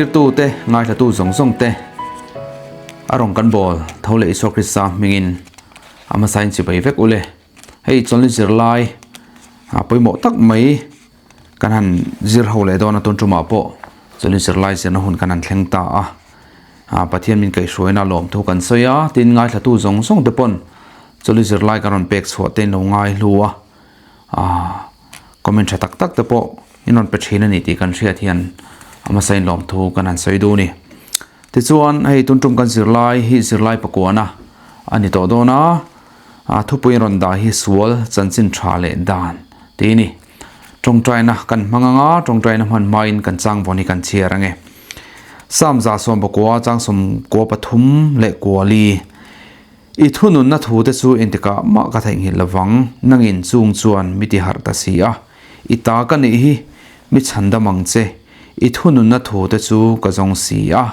Thlirtu te, ngaithlatu zawng zawng te, a rawn kan bawl tho leh Isua Krista hmingin a hmasain chibai vek ule. Hei chawlhni zirlai a pawimawh tak mai kan han zir ho leh dawn a tun tumah pawh chawlhni zirlai zirna hun kan han thleng ta a. Pathian min kaihhruaina lawmthu kan sawi a, tin ngaithlatu zawng zawng te pawn chawlhni zirlai kan rawn pek chhuah te in lo ngai hlu a. Comment tha tak tak te pawh in rawn pe thin a ni tih kan hriat hian a hmasa in lawmthu kan han sawi duh a ni. Tichuan hei tun tum kan zirlai hi zirlai pakuana a ni tawh dawn a, thupui in rawn dah hi sual chanchin tha leh dan tih a ni. Tawngtaina kan hmang anga tawngtaina hman hmain kan changvawn hi kan chhiar ange. Psalm 110 chang 13 leh. I thununna thute chu engtikah mah ka theihnghilh lovang, nangin chung chuan mi ti harh ta si a. I ta ka nih hi, mi chhandam ang che, i thununna thute chu ka zawng si a.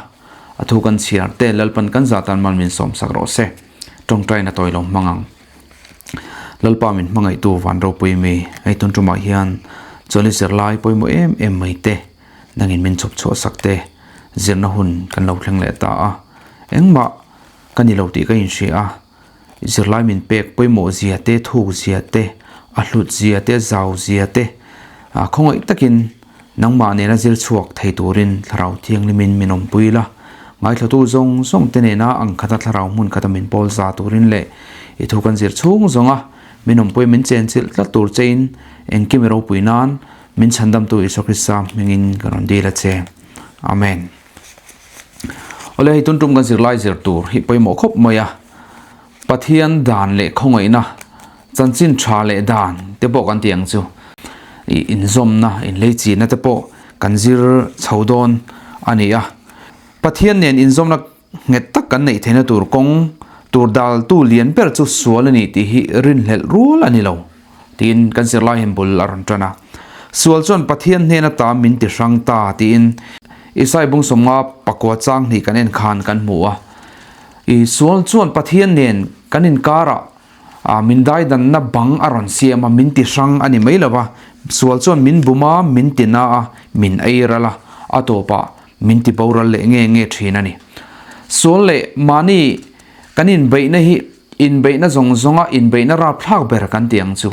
A thu kan chhiar te Lalpan kan zah tan mal min sawmsak rawh se. Tawngtaina tawi lo hmang ang. Lalpa min hmangaihtu van ropui mi, hei tun tumah hian chuan i zirlai pawimawh em em mai te, nangin min chhawp chhuah sak te, zirna hun kan lo thleng leh ta a. Engmah. Ka ni lo tih ka inhria a, zirlai min pek pawimawh zia te, thuk zia te, a hlut zia te, zau zia te khawngaih takin nangmah nena zir chhuak thei turin Thlarau Thianghlimin min awmpui la. Ngaithlatu zawng zawng te nena ang khata Thlarau hmun khata min pawl za turin leh i thu kan zir chhung zawnga min awmpui min chenchilh tlat tur chein engkim i ropui nan min chhandamtu Isua Krista hmingin ka rawn dil a che. Amen. Awle hei tun tum kan zirlai zir tur hi pawimawh khawp mai a, Pathian dan leh khawngaihna, chanchin tha leh dan te pawh kan tih ang chu ih inzawmna, inleichihna te pawh kan zir chho dawn a ni a. Pathian nen inzawmna nghet tak kan neih theihna tur kawng tur daltu lian ber chu sual a ni tih hi rinhlelh rual a ni lo tiin kan zirlai hian bul a rawn tan a. Sual chuan Pathian hnen ata min ti hrang ta tiin Isai bung sawmnga pakua chang hnih kan en khan kan hmu a. I sual chuan Pathian nen kan inkarah a min daidanna bang a rawn siam a, min ti hrang a ni mai lo va. Sual chuan min bum a, min ti na a, min ei ral a, a tawpah min ti boral leh nge nge thin a ni. Sual leh mahni kan inbeihna hi inbeihna zawng zawnga inbeihna rapthlak ber kan ti ang chu.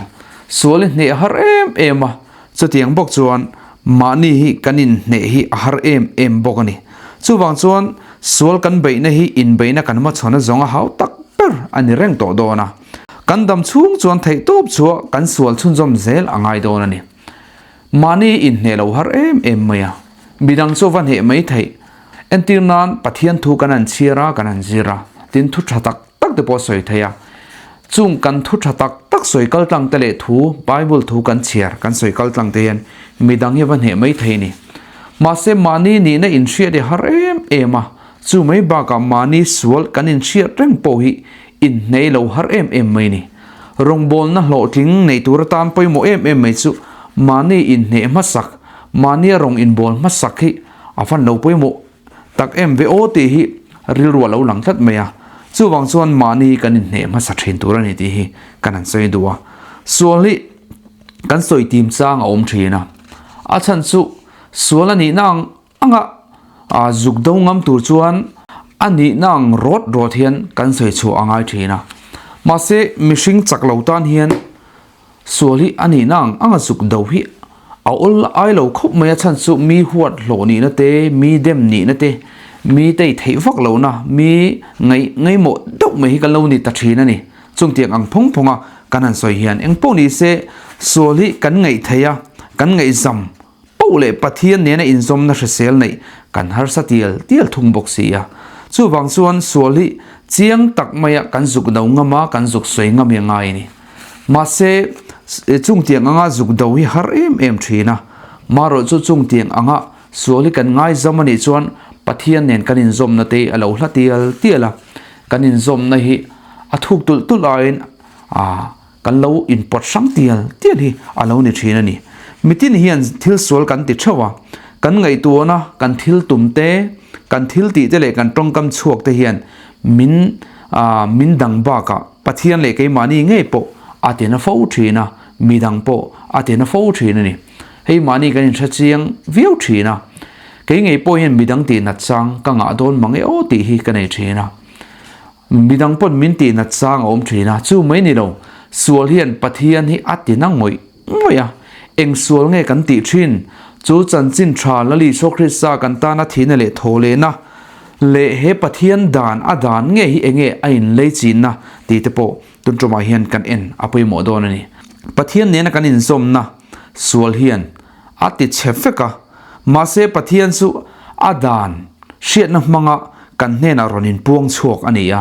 Sual i hneh har em em a, chutiang bawk chuan mahni hi kan inhneh hi a har em em bawk a ni. Chuvang chuan sual kan beihna hi inbeihna kan hmachhawn a zawng a hau tak ber a ni reng tawh dawn a. Kan dam chhung chuan theihtawp chhuah kan sual chhunzawm zel a ngai dawn a ni. Mahni inhneh lo har em em mai a, midang chu va hneh mai theih. Entir nan Pathian thu kan han chhiar a, kan han zir a, tin thu tha tak tak te pawh sawi thei a. Chung kan thu tha tak tak sawi kal tlang te leh thu, Bible thu kan chhiar, kan sawi kal tlang te hian midang hi va hneh mai thei a ni. Mahse mahni nihna inhriat i har em em a, chu mai bakah mahni sual kan inhriat reng pawh hi inhnei lo har em em mai a ni. Rawngbawlna hlawhtling nei tur atan pawimawh em em mai chu mahni inhneh hmasak, mahnia rawng inbawl hmasak hi a fan lo pawimawh tak em ve aw tih hi rilru a lo lang tlat mai a. Chuvang chuan mahni kan inhneh hmasa thin tur a ni tih hi kan han sawi duh a. Sual hi kan sawi tim chang a awm thin a. A chhan chu sual a nihna ang anga a zuk do ngam tur chuan a nihna ang rawt rawt hian kan sawi chhuah a ngai thin a. Mahse mihring chak lo tan hian sual hi a nihna ang anga zuk do hi a awl ai lo khawp mai a chhan chu mi huat hlawh nihna te, mi dem nihna te, mi tei theih vak lohna, mi ngaih ngaimawh deuh mai hi kan lo ni ta thin a ni. Chungtiang ang phawng phawnga kan han sawi hian engpawh ni se sual hi kan ngaih theih a, kan ngaihzam Poh leh Pathian nena inzawmna hrisel neih kan harsa tial tial thung bawk si a. Chuvang chuan sual hi chiang tak maia kan zuk do ngam a, kan zuk sawi ngam hi a ngai a ni. Mahse, chungtiang anga zuk do hi har em em thin a. Marawh chu chungtiang anga sual hi kan ngaizam a nih chuan Pathian nen kan inzawmna te a lo hla tial tial a. Kan inzawmna hi a thuk tulh tulh aiin a. Kan lo inpawt hrang tial tial hi a lo ni thin a ni. Mitin hian thil sual kan ti theuh a, kan ngaihtuahna, kan thil tum te, kan thil tih te leh kan tawngkam chhuak te hian min min dang bakah Pathian leh keimahni ngei pawh a ti na fo thin a, midang pawh a ti na fo thin a ni. Hei mahni kan inhre chiang viau thin a. Kei ngei pawh hian midang tih nat chang ka ngah dawn mang e aw tih hi ka nei thin a. Midang pawn min tih nat chang a awm thin a, chu mai ni lo, sual hian Pathian hi a ti na ngawih ngawih a. Eng sual nge kan tih thin? Chu chanchin tha Lal Isua Krista kan tana thihna leh thawhlehna leh he Pathian dan a dan nge hi enge a inlei chinna tih te pawh tun tumah hian kan en a pawimawh dawn a ni. Pathian nena kan inzawmna sual hian a ti chhe vek a, mahse Pathian chu a dan hriatna hmanga kan hnenah rawn inpuang chhuak a ni a.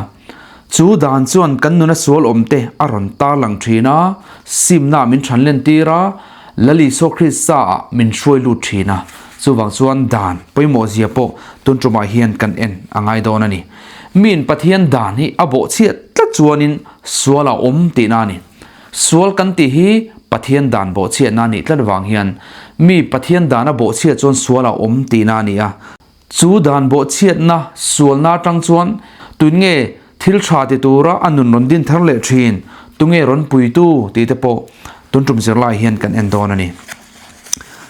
Chu dan chuan kan nuna sual awmte a rawn tarlang thin a, simna min than len tir a, Lal Isua Krista-ah min hruai lut thin a. Chuvang chuan dan pawimawh zia pawh tun tumah hian kan en a ngai dawn a ni. Miin Pathian dan hi a bawhchhiat tlat chuanin sual a awm tihna a ni. Sual kan tih hi Pathian dan bawhchhiatna a nih tlat vang hian mi Pathian dan a bawhchhiat chuan sual a awm tihna a ni a. Chu dan bawhchhiatna sualna atang chuan tun nge thil tha ti tura a nun rawn din thar leh thin, tunge rawn puitu tih te pawh tun tum zirlai hian kan en dawn a ni.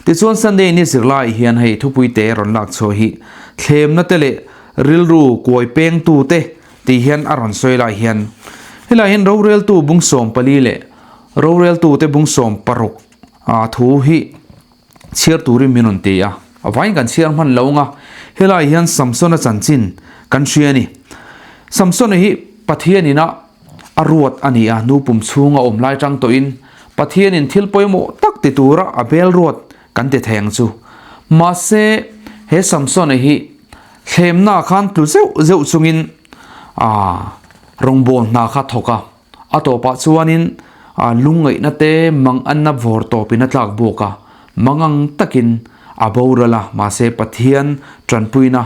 Tichuan Sunday ni zirlai hian hei thupui te rawn lak chhuah hi thlemna te leh rilru kuai pengtu te Tih hian a rawn sawi lai hian helai hian roreltu bung 14 leh roreltute bung 16 a thu hi chhiar turin min rawn ti a, a vaiin kan chhiar hman lo anga helai hian Samsona chanchin kan hria a ni. Samsona hi Pathianin a a ruat a ni a, nu pum chhunga awm lai tang tawhin Pathianin thil pawimawh tak ti tura a bel ruat kan ti thei ang chu. Mahse he Samsona hi Thlemna khan tlu zeuh zeuh chungin rawngbâwl hna kha thawk a, a tawpah chuanin lungngaihna te manganna vawr tawpin a tlak bawk a, mangang takin a boral a, mahse Pathian tanpuina,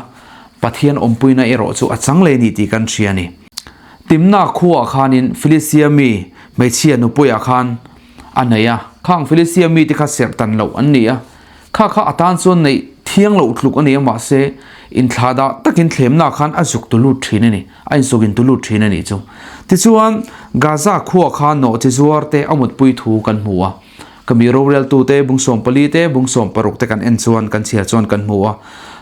Pathian awmpuina erawh chu a chang leh a ni tih kan hria a ni. Timna khuaah khanin Filistia mi hmeichhia nupuiah khan a nei a, khang Filistia mite kha serh tan loh an ni a, Kha kha a tan chuan neih thiang loh tluk a ni a, mahse inthlah dah takin thlemna khan a zuk tu lut thin a ni, a inzuk in tu lut thin a nih chu. Tichuan, Gaza khua kha nawh chi zuar te a mutpui thu kan hmu a, ka mi roreltu te, bung 14 te, bung 16 te kan en chuan kan chhiar chuan kan hmu a.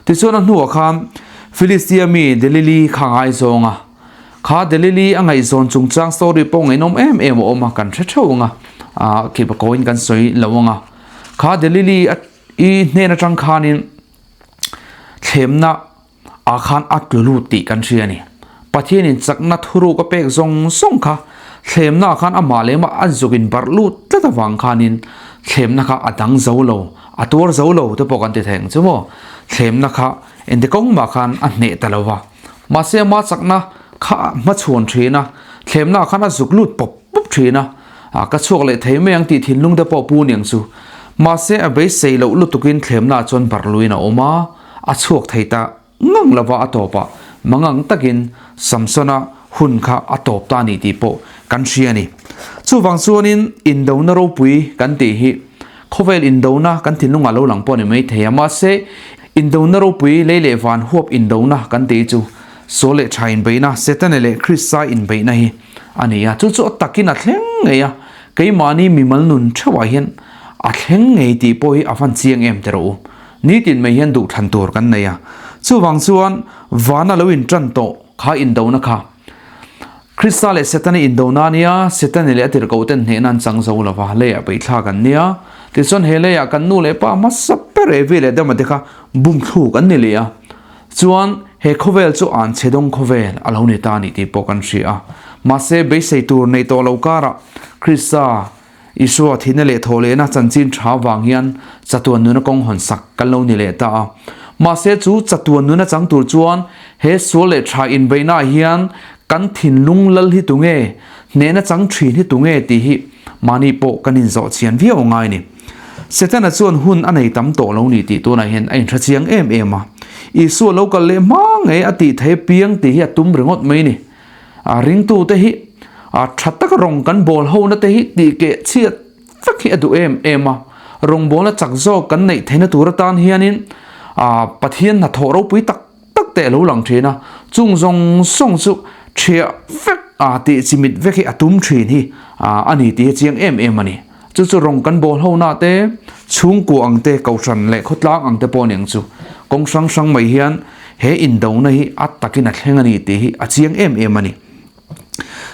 Tichuan a hnuah khan Filistia mi Delili kha ngaizawng a, kha Delili a ngaihzawn chungchang story pawh ngaihnawm em em a awm a, kan hre theuh ang a, keipah kawiin kan sawi lo ang a. Kha Delili a i hnen atang khanin thlemna ah khan a tlu lut tih kan hria a ni. Pathianin chakna thuruk a pek zawng zawng kha thlemna ah khan amah leh amah a zuk in barh lut tlat avang khanin thlemna kha a dang zo lo, a tuar zo lo te pawh kan ti thei ang chu maw. Thlemna kha engti kawng mah khan a hneh ta lo va. Mahse ama chakna kha hmachhuan thin a, thlemna ah khan a zuk lut pawp pawp thin a. A ka chhuak leh thei mai ang tih thinlung te pawh pu niang chu. Mahse a beisei loh lutukin thlemna chuan barhluin a awm a, a chhuak thei ta ngang lova a tawpah mangang takin Samsona hun kha a tawp ta a ni tih pawh kan hria a ni. Chuvang chuanin indona ropui kan tih hi khawvel indona kan thinlungah lo lang pawh a ni mai thei a, mahse indona ropui lei leh van huap indona kan tih hi chu sual leh tha inbeihna, Setana leh Krista inbeihna hi a ni a, chu chu a takin a thleng ngei a, keimahni mimal nun theuhah hian a thleng ngei tih pawh hi a van chiang em teh rawh u. Nitin mai hian duhthlan tur kan nei a, chuvang chuan vana lo intan tawh kha indona kha Krista leh Setana indona a nia, Setani leh a tirhkoh ten hnehna an chang zo lova, leiah peihthlak an nia, tichuan he leiah kan nu leh pa hmasa ber Evi leh Adama te kha bumthluk an ni leh a. Chuan he khawvel chu an chhe dawng khawvel a lo ni ta a ni tih pawh kan hria a. Mahse beisei tur nei tawh lo karah Krista, Isua thihna leh thawhlehna chanchin tha vang hian chatuan nuna kawng hawn sak kan lo ni leh ta a. Mahse chu chatuan nuna chang tur chuan he sual leh tha inbeihnaah hian kan thinlung lal hi tunge, hnehna chang thin hi tunge tih hi mahni pawh kan inzawh chian viau a ngai a ni. Setana chuan hun a nei tam tawh lo ni tih tunah hian a inhre chiang em em a. Isua lo kal leh hma ngei a tih thei apiang tih hi a tum ringawt mai ni. A ringtute hi a tha taka rawng kan bawl hona te hi tih keh chhiat vek hi a duh em em a. Rawngbawlna chak zawk kan neih theihna tur atan hianin a Pathian hnathawh ropui tak tak te a lo lang thin a. Chung zawng zawng chu thiah vek a tih chimit vek hi a tum thin hi a ni tih hi a chiang em em a ni. Chu chu rawng kan bawl ho na te, chhungkua ang te, kohhran leh khawtlang ang te pawh a ni ang chu. Kawng hrang hrang mai hian he indona hi a takin a thleng a ni tih hi a chiang em em a ni.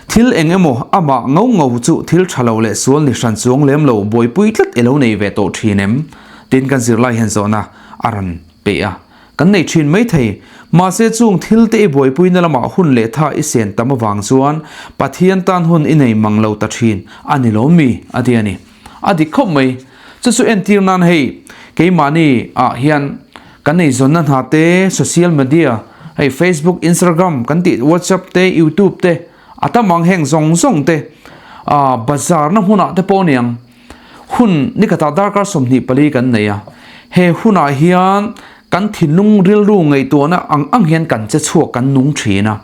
Thil eng emaw amah ngau ngau chu thil tha lo leh sual ni hran chuang lem lo buaipui tlat i lo nei ve tawh thin em? Tin kan zirlai hian zawhna a rawn pe a. Kan nei thin mai thei. Mahse chung thil te i buaipuina lamah hun leh tha i sen tam avang chuan Pathian tan hun i nei mang lo ta thin a ni lo mi? a ti a ni. A dik khawp mai. Chu chu entir nan hei keimahni ah hian kan eizawnna hna te, social media, hei Facebook, Instagram kan tih WhatsApp te, YouTube te a tam ang heng zawng zawng te ah bazar na hmunah te pawh aniang hun nikhatah darkar 24 kan nei a. He hunah hian kan thinlung rilru ngaihtuahna ang ang hian kan che chhuak kan nung thin a.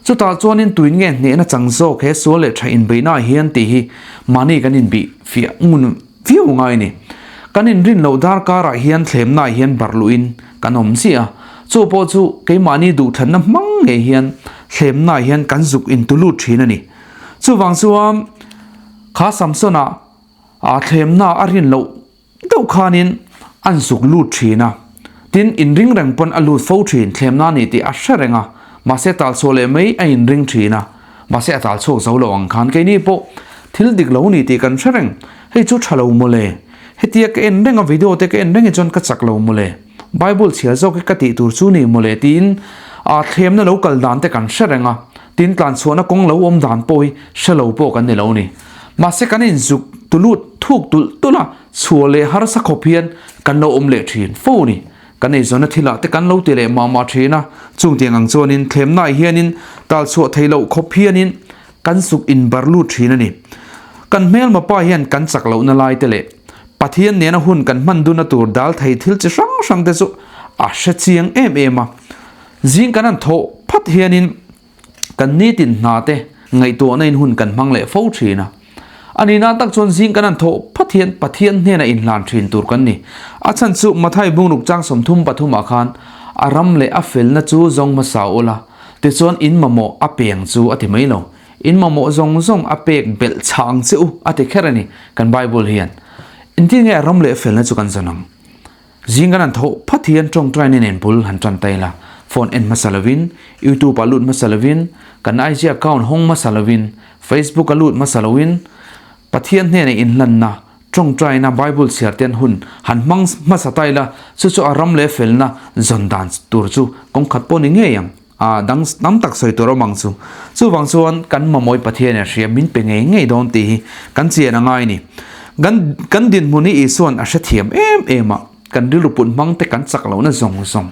Chutah chuanin tuin nge hnehna chang zawk he sual leh tha inbeihnaah hian tih hi mahni kan inbih fiah ngun viau ngai a ni. Kan inrin loh darkarah hian thlemnaah hian barh luhin kan awm chiah a, chu pawh chu keimahni duhthlanna hmang ngei hian thlemnaah hian kan zuk intulut thin a ni. Chuvang chuan kha Samsona thlemna a rin loh Deuh khanin an zuk lut thin a, tin inring reng pawn a lut fo thin, thlemna ni tih a hre reng a, mahse tal chhuah leh mai a inring thin a, mahse a tal chhuak zo lo ang khan keini pawh thil dik lo ni tih kan hre reng, hei chu tha lo mawle, hetia ka en reng a video te ka en reng hi chuan ka chak lo mawle, Bible chhiar zawk hi ka tih tur chu ni mawle tiin a thlemna lo kal dan te kan hre reng a, tin tlan chhuahna kawng lo awm dan pawh hi hre lo pawh kan ni lo ni. Mahse kan inzuk tulut thuk tulh tulh a, chhuah leh harsa khawp hian kan lo awm leh thin fo a ni. Kan eizawnna thilah te kan lo ti leh mah mah thin a, chung tiang ang chuanin thlemnaah hianin tal chhuah theih loh khawp hianin kan zuk inbar lut thin a ni. Kan hmelma pa hian kan chak lohna lai te leh Pathian nena hun kan hman duna tur dal thei thil chi hrang hrang te chu a hre chiang em em a. Zing kan han thawh phat hianin Kan nitin hna te ngaihtuahna in hun kan hmang leh fo thin a. A nihna tak chuan zing kan han thawh phat hian Pathian hnena inhlan thin tur kan ni. A chhan chu Mathai bungruk chang 33 ah khan a ram leh a felna chu zawng hmasa ula, tichuan in mamawh a peng chu a ti mai lo. In mamawh zawng zawng a pek belh chhah ang che u a ti kher a ni kan Bible hian. Engtin nge a ram leh a felna chu kan zawn ang? Zing kan han tho phat hian tawngtai nen bul han tan ta ila, phone en hmasa lovin, YouTube ah lut hmasa lovin, kan IG account hawng hmasa lovin, Facebook a lut hmasa loin, Pathian hnena inhlanna, tawngtaina, Bible chhiar ten hun han hmang hmasa ta ila, chu chu a ram leh felna zawn dan tur chu kawng khat pawh ni ngei ang. A dang tam tak sawi tur awm ang chu. Chuvang chuan kan mamawi Pathian in hria min pe ngei ngei dawn tih hi kan chian a ngai ni. Kan kan dinhmun hi Isuan a hrethiam em em a, kan rilru put hmang te kan chak lohna zawng zawng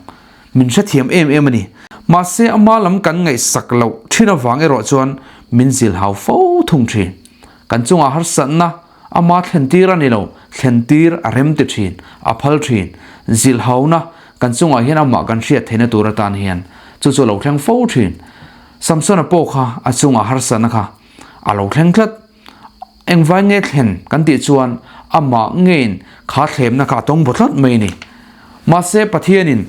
min hrethiam em em a ni. Mahse ama lam kan ngaihsak loh thin avang erawh chuan min zilhau fo thung thin. Kan chungah harsatna ama thlen tir a ni lo, thlen tir a rem ti thin, a phal thin. Zilhauna kan chungah hian amah kan hriat theihna tur atan hian chu chu a lo thleng fo thin. Samsona pawh kha a chungah harsatna kha a lo thleng tlat. Engvai nge thlen kan tih chuan amah ngeiin kha thlemna kha a tawng baw tlat mai a ni. Mahse Pathianin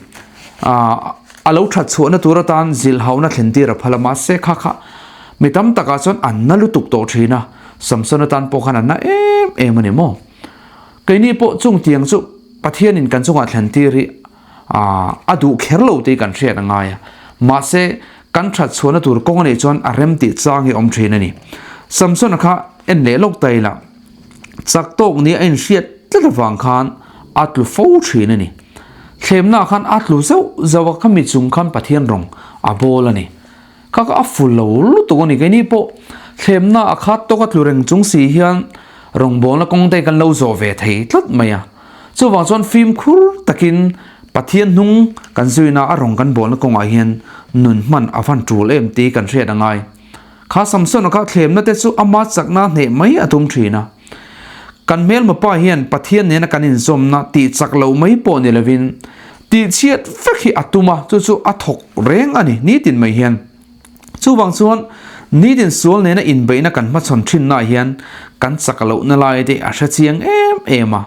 a lo that chhuahna tur atan zilhauna thlen tir a phal a, mahse kha kha mi tam takah chuan an na lutuk tawh thin a, Samson atan pawh khan an na em em a ni maw? Keini pawh chung tiang chu Pathianin kan chungah thlen tir hi a duh kher lo tih kan hriat a ngai a, mahse kan that chhuahna tur kawng a nih chuan a rem tih chang hi a awm thin a ni. Samson-a kha en leh lawk ta ila, chak tawk nia a inhriat tlat avang khan a tlu fo thin a ni. Thlemnaah khan a tlu zauh zauh a, khami chung khan Pathian rawng a bawl a ni. Kha kha a fu lo lutuk a ni. Keini pawh thlemna a khat tawk a tlu reng chung si hian rawngbawlna kawng te kan lo zawh ve thei tlat mai a. Chuvang chuan fimkhur takin Pathian hnung kan zuina a rawng kan bawlna kawngah hian nun hman a van tul em tih kan hriat a ngai. Kha Samson-a kha thlemna te chu ama chakna hneh mai a tum thin a. Kan hmelma pa hian Pathian nena kan inzawmna tih chak loh mai pawh ni lovin tih chhiat vek hi a tum a, chu chu a thawk reng a ni nitin mai hian. Chuvang chuan nitin sual nena inbeihna kan hmachhawn thinnaah hian kan chak lohna lai te a hre chiang em em a.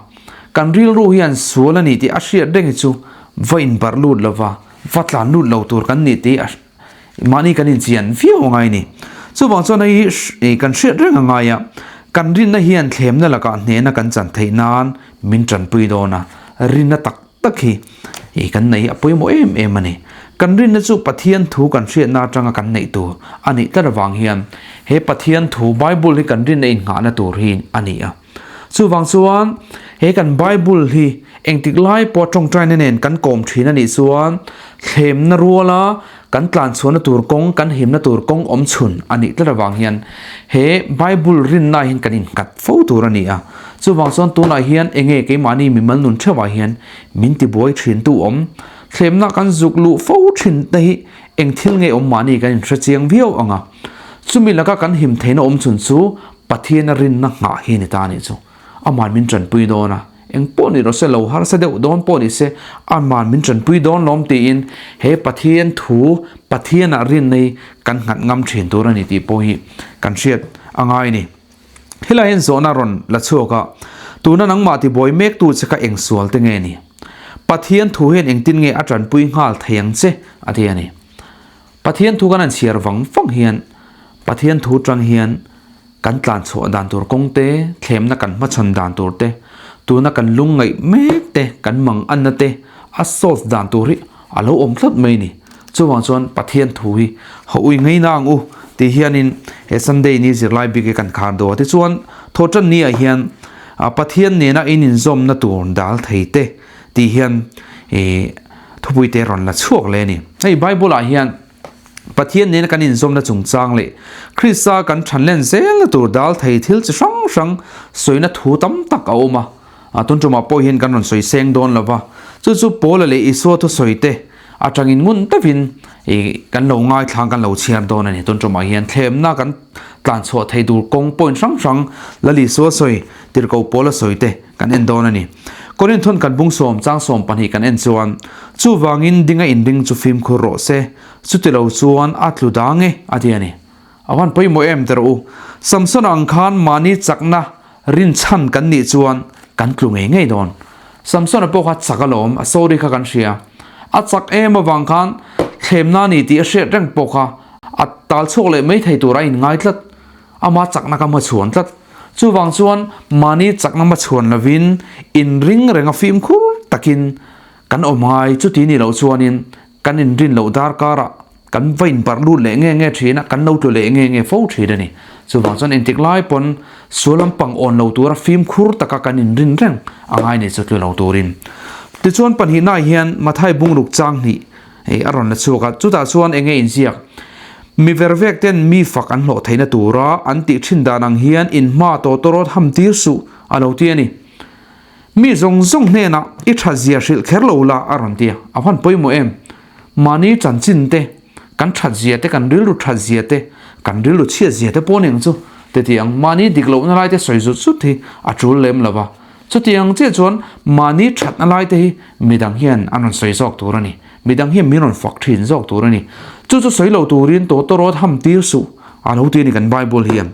Kan rilru hian sual a ni tih a hriat reng hi chu va inbarh lut lova, va tlan lut lo tur kan ni tih a Mahni kan inchian viau a ngai a ni. Chuvang chuan hei hi kan hriat reng a ngai a, kan rinna hian thlemna lakah hnehna kan chan theih nan min tanpui dawn a, rinna tak tak hi i kan neih hi a pawimawh em em a ni. Kan rinna chu Pathian thu kan hriatna atanga kan neih tur a nih tlat avang hian he Pathian thu Bible hi kan rinna innghahna tur hi a ni a. Chuvang chuan he kan Bible hi engtik lai pawh tawngtaina nen kan kawm thin a nih chuan thlemna ruala kan tlanchhuahna tur kawng, kan himna tur kawng awm chhun a nih tlat avang hian he Bible rinna hian kan innghat fo tur a ni a. Chuvang chuan tunah hian enge keimahni mimal nun theuhah hian min tibuai thin tu awm, thlemna kan zuk luh fo thin te hi eng thil nge awm mahni kan inhre chiang viau ang a. Chumi laka kan him theihna awm chhun chu Pathiana rinna nghah hi a ni ta a nih chu. Aman min tanpui dawn a, eng pawh ni rawh se, lo harsa deuh dawn pawh ni se, aman min tanpui dawn lawm tiin he Pathian thu, Pathianah rinna hi kan nghat ngam thin tur a ni tih pawh hi kan hriat a ngai a ni. Helai hian zawhna rawn la chhuak a, tuna nangmah tibuai mektu che kha eng sual te nge ni? Pathian thu hian engtin nge a tanpui nghal thei ang che? a ti a ni. Pathian thu kan han chhiar vang vang hian Pathian thu tang hian kan tlan chhuah dan tur kawng te, thlemna kan hmachhawn dan tur te, tuna kan lungngaih mek te, kan mang anna te a solve dan tur hi a lo awm tlat mai ni. Chuvang chuan Pathian thu hi ho ui ngei na ang u tih hianin he Sunday ni zirlai bik hi kan khar duh a. Tichuan thawhtan ni ah hian Pathian nena in inzawmna tur dal thei te tih hian ih thupui te rawn la chhuak leh a ni. Hei Bible ah hian Pathian nena kan inzawmna chungchang leh Krista kan thanlen zelna tur dal thei thil chi hrang hrang sawina thu tam tak a awm a. A tun tumah pawh hian kan rawn sawi seng dawn lo va, chu chu Paula leh Isua thusawi te atangin ngun tavin ih kan lo ngaithlang kan lo chhiar dawn a ni. Tun tumah hian thlemna kan tlan chhuah thei tur kawng point hrang hrang Lal Isua sawi, Tirhkoh Paula sawi te kan en dawn a ni. Korinthon kan bung sawm chang 12 kan en chuan, Chuvangin dinga inring chu fimkhur rawh se, chutilo chuan a tlu dang e, a ti a ni. A van pawimawh em te rawh u. Samson ang khan mahni chakna rinchhan kan nih chuan kan tlu ngei ngei dawn. Samson-a pawh kha chak alawm, a story kha kan hria. A chak em avang khan thlemna ni tih a hriat reng pawh kha a tal chhuak leh mai thei tur a inngai tlat. Ama chakna ka hmachhuan tlat. Chuvang chuan mahni chakna hmachhuan lovin inring renga fimkhur takin kan awm ngai. Chuti ni loh chuanin kan inrin loh darkarah kan va inbarh lut leh nge nge thin a, kan lo tlu leh nge nge fo thin a ni. Chuvang chuan engtik lai pawn sual lampang awn lo tura fimkhur taka kan inrin reng a ngai ni chu tlu lo turin. Tichuan pahnihnaah hian Mathai bungruk chang hnih hei a rawn la chhuak a, chutah chuan enge inziak? Mi vervek ten mi fak an hlawh theihna tura an tih thin dan ang hian inhma tawtawrawt ham tir suh a lo ti a ni. Mi zawng zawng hnenah i tha zia hrilh kher lo la a rawn ti a, a van pawimawh em? Mahni chanchin te, kan that zia te, kan rilru that zia te, kan rilru chhiat zia te pawh ning chu ti ti ang. Mahni dik lohna lai te sawi zut zut hi a tul lem lo va. Chutiang chiah chuan mahni thatna lai te hi midang hian an rawn sawi zawk tur a ni. Midang hian min rawn fak thin zawk tur a ni. Chu chu sawi lo turin tawtawrawt ham tir suh a lo ti a ni kan Bible hian.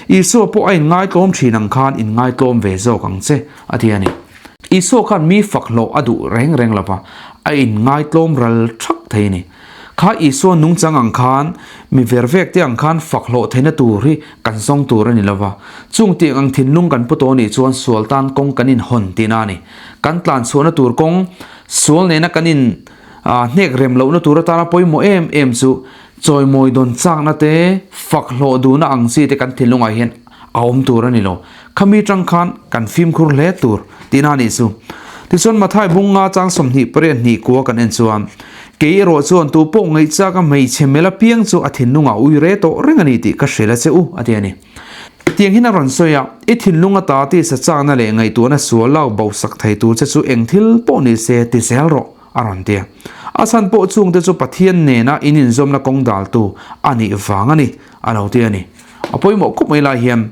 Isua pawh a inngaitlawm thin ang khan inngaitlawm ve zawk ang che a ti a ni. Isua khan mi fak hlawh a duh reng reng lo va, a inngaitlawm ral thak thei a ni. Kha Isua nungchang ang khan, mi vervek te ang khan fak hlawh theihna tur hi kan zawng tur a ni lo va. Chung tiang ang thinlung kan pu tawh nih chuan sual tan kawng kan inhawn tihna a ni. Kan tlan chhuahna tur kawng, sual nena kan in hnek rem lohna tur atana pawimawh em em chu chawimawi dawn chakna te, fak hlawh duhna ang chi te kan thinlungah hian a awm tur a ni lo. Khami tang khan kan fimkhur hle tur tihna a nih chu. Tichuan Mathai bunga chang 28 hnih kua kan en chuan, Kei erawh chuan tu pawh ngaihchak a hmeichhe mel apiang chu a thinlungah ui re tawh reng a ni tih ka hrilh a che u, a ti a ni. Tiang hian a rawn sawi a, I thinlung ata tisa chakna leh ngaihtuahna sual lak bosak thei tur che chu eng thil pawh ni se ti zel rawh, a rawn ti a. A chhan pawh chungte chu Pathian nena in inzawmna kawng daltu a nih vang a ni, a lo ti a ni. A pawimawh khawp mai lai hian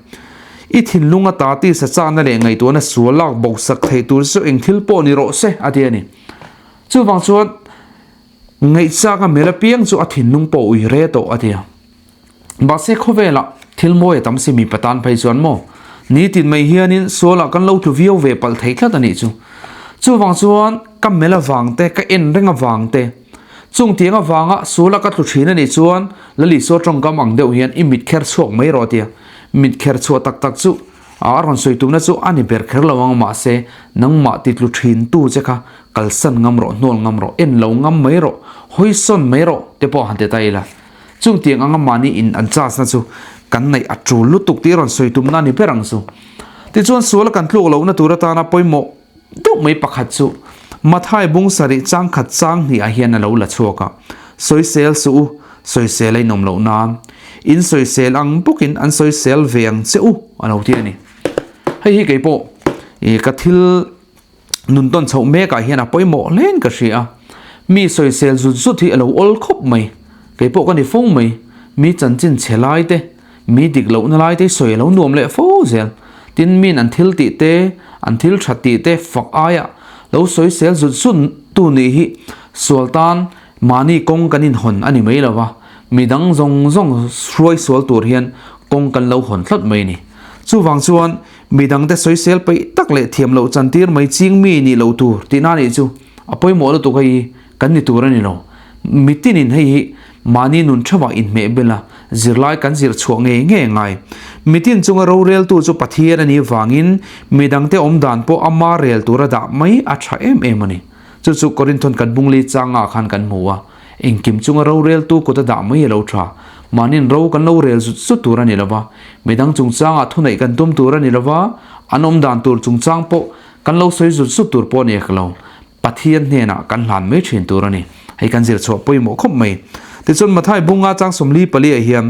I thinlung ata tisa chakna leh ngaihtuahna sual lak bosak thei tur che chu eng thil pawh ni rawh se, a ti a ni. Chuvang chuan ngaihchak a mel apiang chu a thinlung pawh ui re tawh, a ti a. Mahse khawvelah thil mawi a tam si mipa tan phei chuan maw nitin mai hianin sualah kan lo tlu viau ve palh thei tlat a nih chu. Chuvang chuan ka mel avang te, ka en reng avang te, chung tiang avanga suala ka tlu thin a nih chuan Lalisua tawngkam ang deuh hian i mit kher chhuak mai rawh a ti a. Mit kher chhuah tak tak chu. A rawn sawi tumna chu a ni ber kher lo ang, mahse nangmah titlu thin tu che kha kalsan ngam rawh, hnual ngam rawh, en lo ngam mai rawh, hawi sawn mai rawh te pawh han ti ta ila. Chung tiang anga mahni in an charge na chu kan neih a tul lutuk tih rawn sawi tumna a ni ber ang chu. Tichuan suala kan tluk lohna tur atana pawimawh deuh mai pakhat chu Mathai bung sarih chang khat chang hnih ah hian a lo la chhuak a, Sawisel suh u, sawisel a inawm loh nan in sawisel ang bawkin an sawisel ve ang che u a lo ti a ni. Hei hi keipawh ih ka thil nun tawn chhoh mek ah hian a pawimawh hlein ka hria a, mi sawisel zut zut hi a lo awl khawp mai, keipawh ka ni fo mai, mi chanchin chhe lai te, Mi dik lohna lai te sawi a lo nuam leh fo zel. Tin, miin an thil tih te, an thil that tih te fak aia lo sawi sel zut zut tu nih hi sual tan mahni kawng kan inhawn a ni mai lo va, mi dang zawng zawng hruai sual tur hian kawng kan lo hawn tlat mai a ni. Chuvang chuan mi dangte sawi sel peih tak leh thiam loh chantir mai ching mi nih loh tur tihna nih chu a pawimawh lutuk hei kan ni tur a ni lo. Mitinin hei hi mahni nun theuhah inhmeh bel a, zirlai kan zir chhuah ngei ngei ngai. Mitin chunga roreltu chu Pathian a nih vangin midangte awm dan pawh ama rel tura dah mai a tha em em a ni. Chu chu Korinthon kan bungli changa khan kan hmu a, engkim chunga roreltu kut a dah mai a lo tha. Mahnin ro kan lo rel zut zut tur a ni lo va, midang chungchangah thuneih kan tum tur a ni lo va, an awm dan tur chungchang pawh kan lo sawi zut zut tur pawh a ni ek lo. Pathian hnenah kan hlan mai thin tur a ni. Hei kan zir chhuah pawimawh khawp mai. Tichuan Mathai bunga chang 44 ah hian,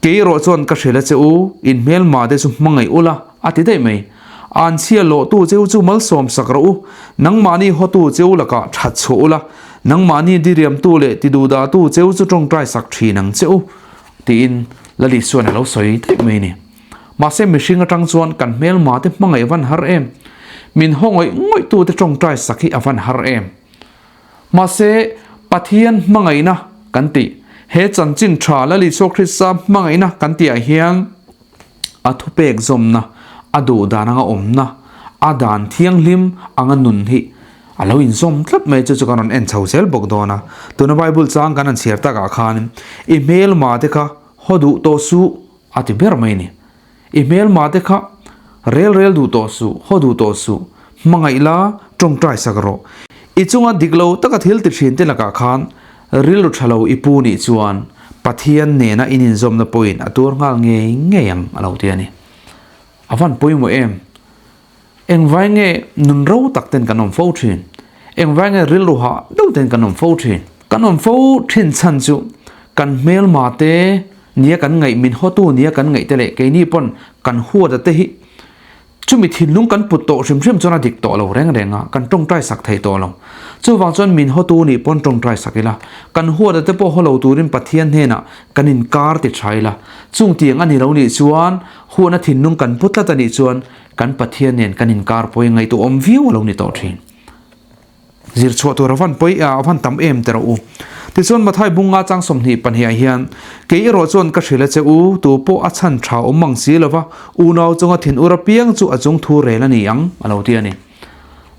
Kei erawh chuan ka hrilh a che u, in hmelma te chu hmangaih ula, a ti daih mai. An chhia lawhtu che u chu malsawm sak rawh u, nangmahni hawtu che u lakah that chhuah ula, nangmahni diriamtu leh tiduhdahtu che u chu tawngtai sak thin ang che u, tiin Lali chuan a lo sawi daih mai a ni. Mahse mihring atang chuan kan hmelma te hmangaih a van har em? Min haw ngawih ngawih tu te tawngtai sak hi a van har em? Mahse Pathian hmangaihna kan tih, he chanchin tha Lal Isua Krista hmangaihna kan tih ah hian a thupek zawmna, a duh dan anga awmna, a dan thianghlim anga nun hi a lo inzawm tlat mai chu chu kan rawn en chho zel bawk dawn a. Tuna Bible chang kan han chhiar takah khan i hmelma te kha haw duh tawh suh A ti ber mai ni. I hmelma te kha rel rel duh tawh suh, haw duh tawh suh, hmangaih la, tawngtai sak rawh. I chunga dik lo taka thil ti thin te lakah khan rilru tha lo i pu nih chuan Pathian nena in inzawmna pawhin a tuar nghal ngei ngei ang a lo ti a ni. A van pawimawh em? Engvai nge nun ro tak ten kan awm fo thin? Engvai nge rilru hah deuh ten kan awm fo thin? Kan awm fo thin chhan chu kan hmelma te nia kan ngaih, min hawtu nia kan ngaih te leh keini pawn kan huat a te hi chumi thinlung kan put tawh hrim hrim chuan a dik tawh lo reng reng a, kan tawngtai sak thei tawh lo. Chuvang chuan min hawtu nih pawn tawngtai sak ila, kan huat a te pawh haw lo turin Pathian hnenah kan inkar ti tha ila, chung tiang a ni lo nih chuan huatna thinlung kan pu tlat a nih chuan Kan Pathian nen kan inkar pawi ngaihtuah awm viau a lo ni tawh thin. Zir chhuah tur a van pawi a van tam em te rawh u. Tichuan Mathai bunga chang 22 ah hian, Kei erawh chuan ka hrilh a che u, tu pawh a chhan tha awm ang si lova, unau chunga thin ur apiang chu a chung thu rel a ni ang, a lo ti a ni.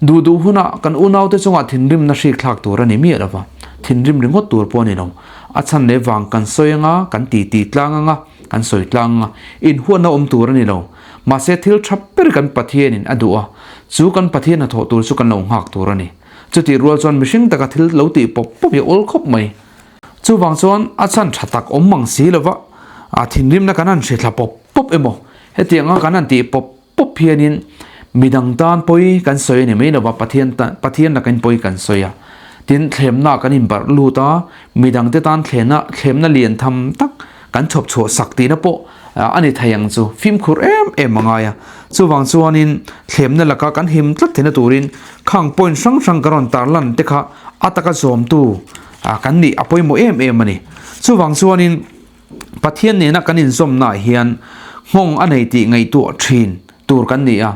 Duh duh hunah kan unaute chungah thinrimna hrik thlak tur a ni miah lova, thinrim ringawt tur pawh a ni lo. A chhan leh vang kan sawi anga, kan titi tlang anga, kan sawi tlang anga, inhuatna awm tur a ni lo. Mahse thil tha ber kan Pathianin a duh a, chu kan Pathian hnathawh tur chu kan lo nghak tur a ni. Chutih rual chuan mihring taka thil lo tih pawp pawp hi a awl khawp mai. Chuvang chuan a chhan tha tak awm mang si lova, a thinrimna kan han hre thla pawp pawp emaw, hetianga kan han tih pawp pawp hianin midang tan pawi kan sawi a ni mai lova, Pathian tan, Pathian lakin pawi kan sawi a. Tin, thlemna kan inbarh lut a, midangte tan thlena, thlemna lian tham tak kan chhawp chhuah sak tihna pawh a ni thei ang chu. Fimkhur em em a ngai a. Chuvang chuanin thlemna laka kan him tlat theihna turin khang point hrang hrang ka rawn tarlan te kha a taka zawmtu kan nih a pawimawh em em a ni. Chuvang chuanin Pathian nena kan inzawmnaah hian nghawng a nei tih ngaihtuah thin tur kan ni a.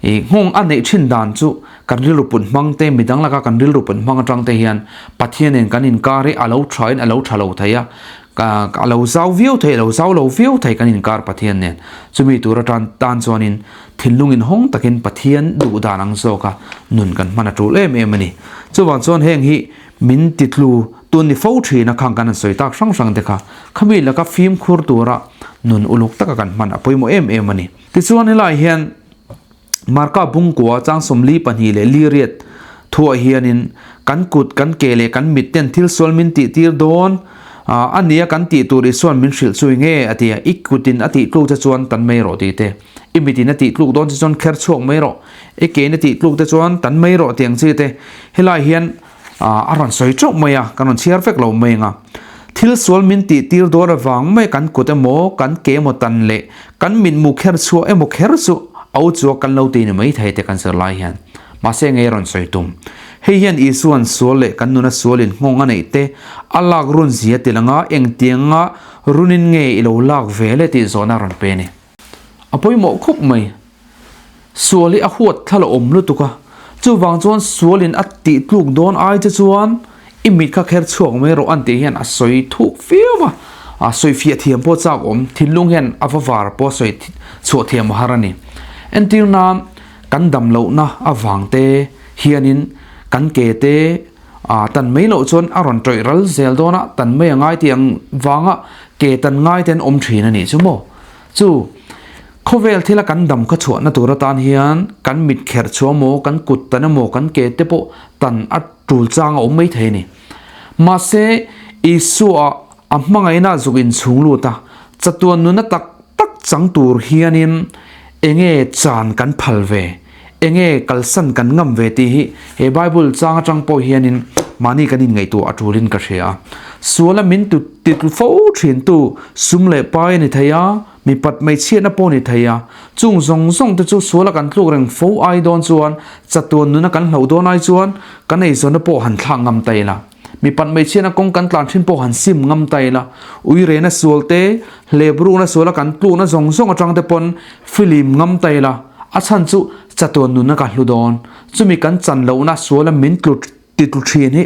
I nghawng a neih thin dan chu kan rilru put hmang te, midang laka kan rilru put hmang atang te hian Pathian nen kan inkar hi a lo thain a lo tha lo thei a, a lo zau viau thei, a lo zau lo viau thei kan inkar Pathian nen. Chumi tur atan tan chuanin thinlung inhawng takin Pathian duh dan ang zawka nun kan hman a tul em em a ni. Chuvang chuan heng hi min titlu tun ni fo thin a khang kan han sawi tak hrang hrang te kha, khami laka fimkhur tura. nun uluk taka kan hman a pawimawh em em a ni. Tichuan helaiah hian Marka bungkua chang 42 leh li riat thuah hianin kan kut, kan ke leh kan mit ten thil sual min tih tir dawn a nia kan tih tur Isuan min hrilh chui nge a ti a, i kutin a tih tluk che chuan tan mai rawh tih te, i mitin a tih tluk dawn che chuan kher chhuak mai rawh, i kein a tih tluk te chuan tan mai rawh tih ang chi te helai hian a rawn sawi teuh mai a, kan rawn chhiar vek lo mai ang a. Thil sual min tih tir dawn avang mai kan kut emaw, kan ke emaw tan leh kan mitmu kher chhuah emaw kher chu a u chuak kan lo ti ni mai thei te kan zir lai hian. Mahse ngei rawn sawi tum. Hei hian Isua'n sual leh kan nuna sualin nghawng a neih te a lak run zia ti langa engtianga runin nge i lo lak ve le tih zawhna a rawn pe a ni. A pawimawh khawp mai. Sual hi a huat thla la awm lutuk a, chuvang chuan sualin a tih tluk dawn ai che chuan i mit kha kher chhuak mai rawh an tih hian a sawi thuh viau a, a sawi fiah thiam pawh chak awm, thinlung hian a va var pawh a sawi chhuah thiam a har a ni. Entir nan kan dam lohna avang te hianin kan ke te tan mai loh chuan a rawn tawih ral zel dawn a, tan mai a ngai tih ang vanga ke tan ngai te an awm thin a nih chu maw? Chu khawvel thila kan dam kha chhuahna tur atan hian kan mit kherh chhuah emaw, kan kut tan emaw, kan ke te pawh tan a tul chang a awm mai thei a ni. Mahse, Isua a hmangaihna zuk inchhung lut a, chatuan nuna tak tak chang tur hianin enge chan kan phal ve, enge kalsan kan ngam ve tih hi he Bible chang atang pawh hianin mahni kan inngaihtuah a tulin ka hria a. Suala min tu titlu fo thintu sum leh pai a ni thei a, mipat hmeichhiatna pawh a ni thei a, chung zawng zawng te chu suala kan tluk reng fo ai dawn chuan chatuan nuna kan hlauh dawn ai chuan kan eizawnna pawh han thlak ngam ta ila. Mipat hmeichhiatna kawng kan tlan thin pawh han sim ngam ta ila, uirena sual te, hlep rukna suala kan tlukna zawng zawng atang te pawn filim ngam ta ila, a chhan chu chatuan nunna ka hlu dawn. Chumi kan chan lohna suala min tlu ti tlu thin hi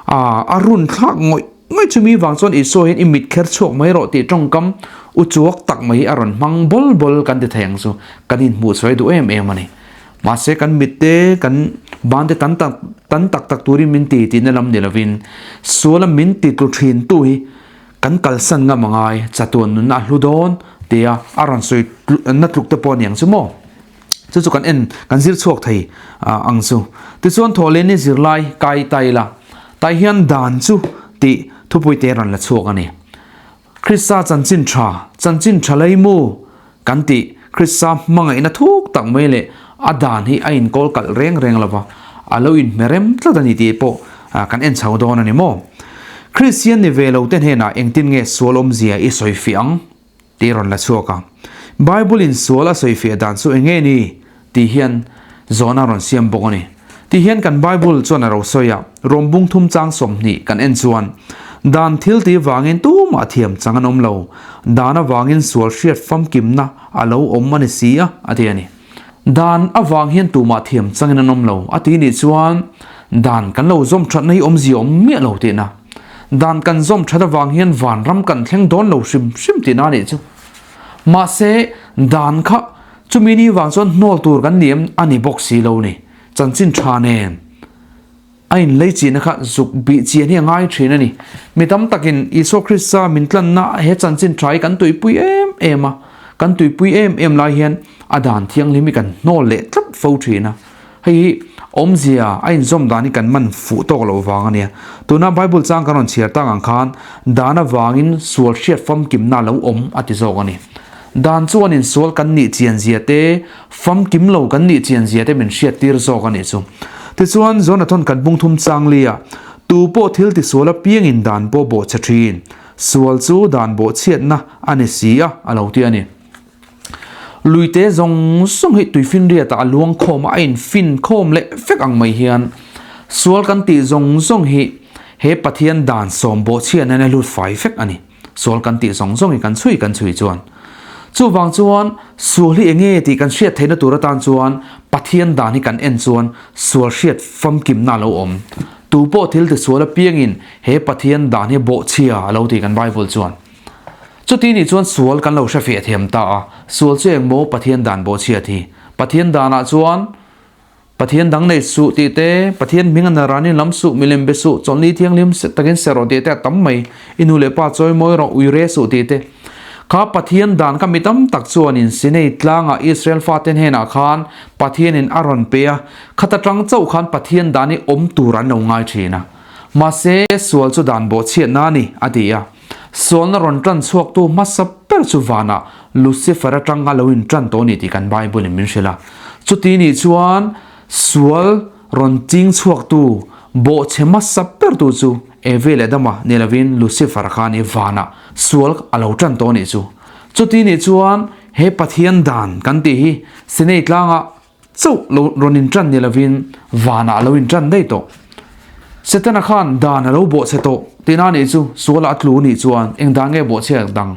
a run thlak ngawih ngawih chumi vang chuan Isua hian i mit kher chhuak mai rawh tih tawngkam u chuak tak mai hi a rawn hmang bawl bawl kan ti thei ang chu kan inhmuh chhuai duh em em a ni. Mahse kan mit te, kan ban te tan tak tan tak tak turin min ti tihna lam ni lovin suala min ti tlu thin tu hi kan kalsan ngam a ngai, chatuan nunna a hlu dawn tia a rawn sawi na tluk te pawh a ni ang chu maw? Chu chu kan en kan zir chhuak thei ang chu. Tichuan thawhlen ni zirlai kai ta ila, tai hian dan chu tih thupui te rawn la chhuak a ni. Krista chanchin tha, chanchin tha lei mu kan tih Krista hmangaihna thuk tak mai leh a dan hi a inkawl kalh reng reng lo va, a lo inhmerem tlat a ni tih pawh kan en chho dawn a ni maw? Kristian ni ve lo te hnenah engtin nge sual awmzia i sawi fiah ang? tih rawn la chhuak a. Bible-in sual a sawi fiah dan chu eng nge ni? tih hian zawhna rawn siam bawk a ni. Tih hian kan Bible chuan a ro sawi a, Rom bung thum chang 20 kan en chuan, Dan thil tih vangin tumah thiam chang an awm lo, dan avangin sual hriat famkimna a lo awm a ni si a, a ti a ni. Dan avang hian tumah thiam changin an awm lo, a ti nih chuan dan kan lo zawm thatna hi awmzia awm miah lo tihna. Dan kan zawm that avang hian vanram kan thleng dawn lo hrim hrim tihna a nih chu. Mahse, dan kha chumi ni vang chuan hnawl tur kan ni em a ni bawk si lo ni. Chanchin tha nen a inlei chihna kha zuk bih chian hi a ngai thin a ni. Mi tam takin Isua Krista min tlanna he chanchin tha hi kan tuipui em em a, kan tuipui em em lai hian a dan thianghlim hi kan hnawl leh tlat fo thin a. Hei hi awmzia a inzawm dan hi kan man fuh tawk loh vang a nia. Tuna Bible chang kan rawn chhiar tak ang khan dan avangin sual hriat famkimna a lo awm a ti zawk a ni. Dan chuanin sual kan nih chian zia te, famkim lo kan nih chian zia te min hriat tir zawk a nih chu. Tichuan Jonathan kan bung thum chang lia, Tu pawh thil tisual apiangin dan pawh bawhchhe thin, sual chu dan bawhchhiatna a ni si a, a lo ti a ni. Luite zawng zawng hi tuifinriatah a luang khawm a, a infin khawm leh vek ang mai hian sual kan tih zawng zawng hi he Pathian dan sawm bawhchhiat hian a lut fai vek a ni. Sual kan tih zawng zawng hi kan chhui kan chhui chuan. Chuvang chuan sual hi enge tih kan hriat theihna tur atan chuan Pathian dan hi kan en chuan sual hriat famkimna a lo awm. Tu pawh thil tisual apiangin he Pathian dan hi bawhchhia a lo ti kan Bible chuan. Chuti nih chuan sual kan lo hre fiah thiam ta a, sual chu eng maw Pathian dan bawhchhiat hi? Pathian danah chuan Pathian dang nei suh tih te, Pathian hming a naranin lam suh, milem be suh, chawlhni thianghlim takin ser rawh tih te a tam mai, i nu leh pa chawi mawi rawh, ui re suh tih te. Kha Pathian dan kha mi tam tak chuanin Sinai tlangah Israel fate hnenah khan Pathianin a rawn pe a, khata tang chauh khan Pathian dan hi awm tur an lo ngai thin a. Mahse, sual chu dan bawhchhiatna a ni, a ti a. Sualna rawn tan chhuaktu hmasa ber chu vanah Lucifer atang a lo intan tawh a ni tih kan Bible-in min hrilh a. Chuti nih chuan sual rawn ching chhuaktu bawhchhe hmasa bertu chu Evi leh Adama ni lovin Lucifer kha a ni, vanah sual a lo tan tawh a nih chu. Chuti nih chuan he Pathian dan kan tih hi Sinai tlangah Chauh lo rawn inṭan ni lovin vanah a lo inṭan daih tawh. Setana khan dan a lo bawhchhe tawh tihna nih chu sualah a tlu nih chuan eng dan nge bawhchhe dang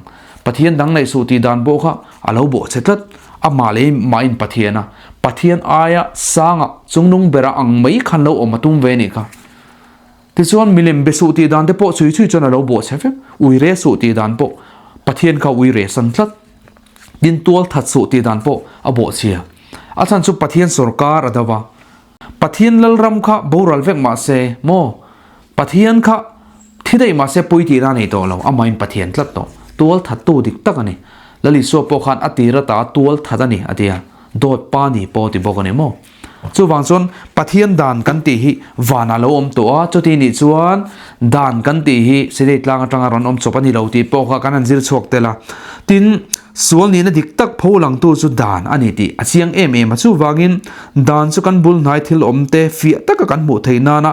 Pathian dang neih suh tih dan pawh kha a lo bawhchhe tlat. Amah leh mahin Pathian a Pathian aia sanga chungnung bera ang mai khan lo awm a tum ve nih kha. Tichuan milem be suh tih dan te pawh chhui chhui chuan a lo bawhchhe vek. Ui re suh tih dan pawh Pathian kha ui re san tlat. Tin tual that suh tih dan pawh a bawhchhia. A chhan chu Pathian sawrkar a do va. Pathian lalram kha boral vek mah se maw? Pathian kha thi daih mah se pui tihna a nei tawh lo, amahin Pathian tlat tawh. Tual thattu dik tak a ni. Lal Isua pawh khan a tir ata tual that a ni a ti a, dawt pa ni pawh a ti bawk a ni maw? Chuvang chuan Pathian dan kan tih hi vanah lo awm tawh a, chuti nih chuan dan kan tih hi Sinai tlang atanga rawn awm chawp a ni lo tih pawh kha kan han zir chhuak tel a. Tin, sual nihna dik tak pho langtu chu dan a ni tih a chiang em em a. Chuvangin dan chu kan bul hnai thil awm te fiah taka kan hmuh theih nana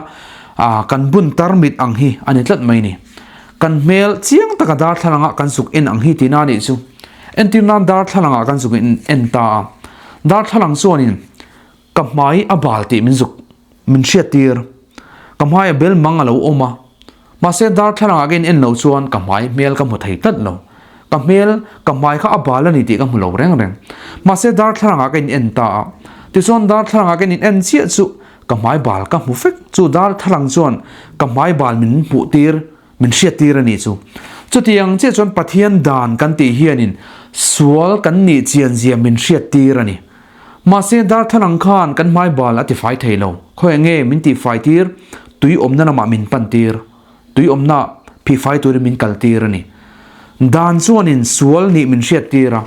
kan bun tarmit ang hi a ni tlat mai ni. Kan hmel chiang taka darthlalangah kan zuk en ang hi tihna a nih chu. Entir nan darthlalangah kan zuk en ta a. Darthlalang chuanin ka hmai a bal tih min zuk min hriat tir. Ka hmai a bel mang a lo awm a. Mahse darthlalangah ka in en lo chuan ka hmai hmel ka hmu thei tlat lo. Ka hmel ka hmai kha a bal a ni tih ka hmu lo reng reng. Mahse darthlalangah ka in en ta a. Tichuan darthlalangah ka in en chiah chu ka hmai bal ka hmu vek. Chu darthlalang chuan ka hmai bal min hmuh tir Min hriattir a nih chu. Chutiang chiah chuan Pathian dan kan tih hianin sual kan nih chianzia min hriattir a ni. Mahse darthlalang khan kan hmai bal a tifai thei lo. Khawi nge min tihfai tir? Tui awmna lamah min pan tir. Tui awmna phihfai turin min kal tir a ni. Dan chuanin sual nih min hriattir a.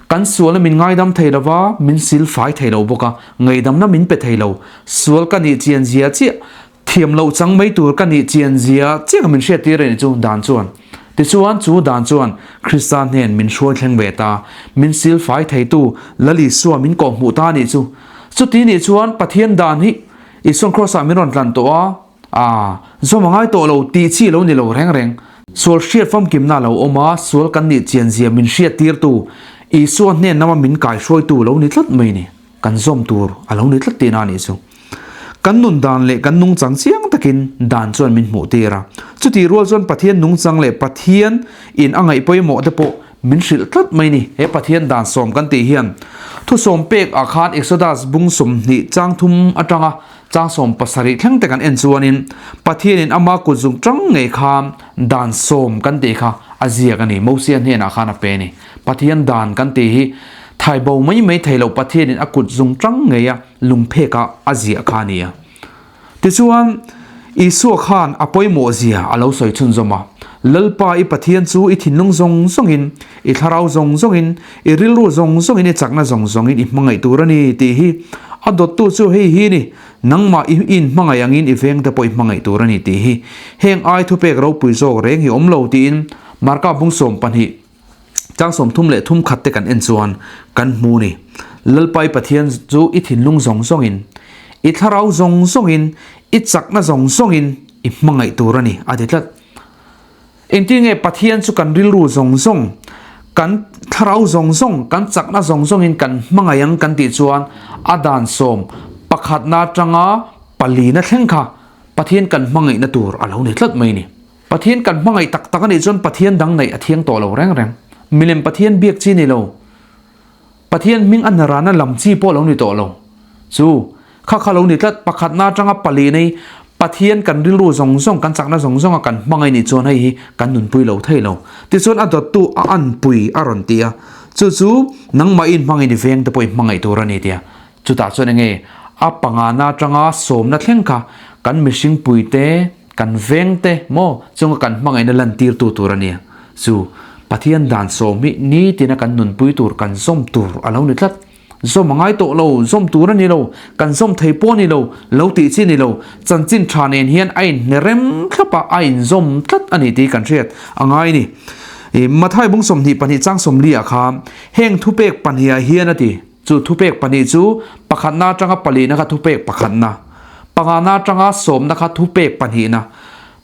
Kan sualna min ngaidam thei lo va, min silfai thei lo bawk a, ngaidamna min pe thei lo. Sual ka nih chianzia chiah Thiam loh chang mai tur ka nih chian zia chiang min hriat tir a nih chu dan chuan. Tichuan chu dan chuan Krista hnen min hruai thleng ve ta, min sil fai theitu Lal Isua min kawh hmuh ta a nih chu. Chuti nih chuan Pathian dan hi Isuan Kraws-ah min rawn tlan tawh a, aa, zawm a ngai tawh lo tih chi lo ni lo reng reng. Sual hriat famkimna a lo awm a, sual kan nih chian zia min hriat tirtu Isua hnen lama min kai hruaitu lo ni tlat mai ni. Kan zawm tur a lo ni tlat tihna a nih chu. Kan nun dan leh kan nungchang chiang takin dan chuan min hmuh tir a. Chutih rual chuan Pathian nungchang leh Pathian in a ngaih pawimawh te pawh min hrilh tlat mai ni. He Pathian dan sawm kan tih hian thusawm pek ah khan Exodus bung 20 chang thum atanga chang 17 thleng te kan en chuanin Pathian in ama kut zung tang ngei khan dan sawm kan tih kha a ziak a ni. Mosia hnenah khan a pe a ni. Pathian dan kan tih hi thai bo mai mai thei lo Pathianin a kut zung tang ngei a lungphek a a ziah kha a ni a. Tichuan, Isua khan a pawimawh zia a lo sawi chhunzawm a, Lalpa i Pathian chu i thinlung zawng zawngin, i thlarau zawng zawngin, i rilru zawng zawngin, i chakna zawng zawngin i hmangaih tur a ni tih hi a dawttu chu hei hi ni, nangmah i inhmangaih angin i vengte pawh i hmangaih tur a ni tih hi. Heng ai thupek ropui zawk reng hi awm lo tiin Marka bung 12 Tlang 33 khat te kan en chuan kan hmu ni. Lalpai Pathian chu i thinlung zawng zawngin, i thlarau zawng zawngin, i chakna zawng zawngin i hmangaih tur a ni, a ti tlat. Engtin nge Pathian chu kan rilru zawng zawng, kan thlarau zawng zawng, kan chakna zawng zawngin kan hmangaih ang kan tih chuan a dan sawm pakhatna atanga palina thleng kha Pathian kan hmangaihna tur a lo ni tlat mai ni. Pathian kan hmangaih tak tak a nih chuan Pathian dang neih a thiang tawh lo reng reng. Milem Pathian biak chi ni lo. Pathian hming a narana lam chi pawh lo ni tawh lo. Chu kha kha lo ni tlat pakhatna atanga pali nei Pathian kan rilru zawng zawng kan chakna zawng zawnga kan hmangaih nih chuan hei hi kan nunpui lo thei lo. Tichuan a dawttu a anpui a rawn ti a. Chu chu nangmah i inhmangaih ni veng te pawh i hmangaih tur a ni tia. Chutah chuan enge a pangana atanga sawmna thleng kha kan mihring puite, kan vengte maw chunga kan hmangaihna lantirtu tur a nia. Chu. Pathian dan sawm hi nitina kan nunpui tur, kan zawm tur a lo ni tlat. Zawm a ngai tawh lo, zawm tur a ni lo, kan zawm thei pawh a ni lo, lo tih chi a ni lo. Chanchin tha nen hian a inhne rem thlap a, a inzawm tlat a ni tih kan hriat a ngai a ni. Mathai bung 22 chang 40 ah khan heng thupek pahnih ah hian a ti. Chu thupek pahnih chu pakhatna atanga palihna kha thupek pakhatna, pangana atanga sawmna kha thupek pahnihna,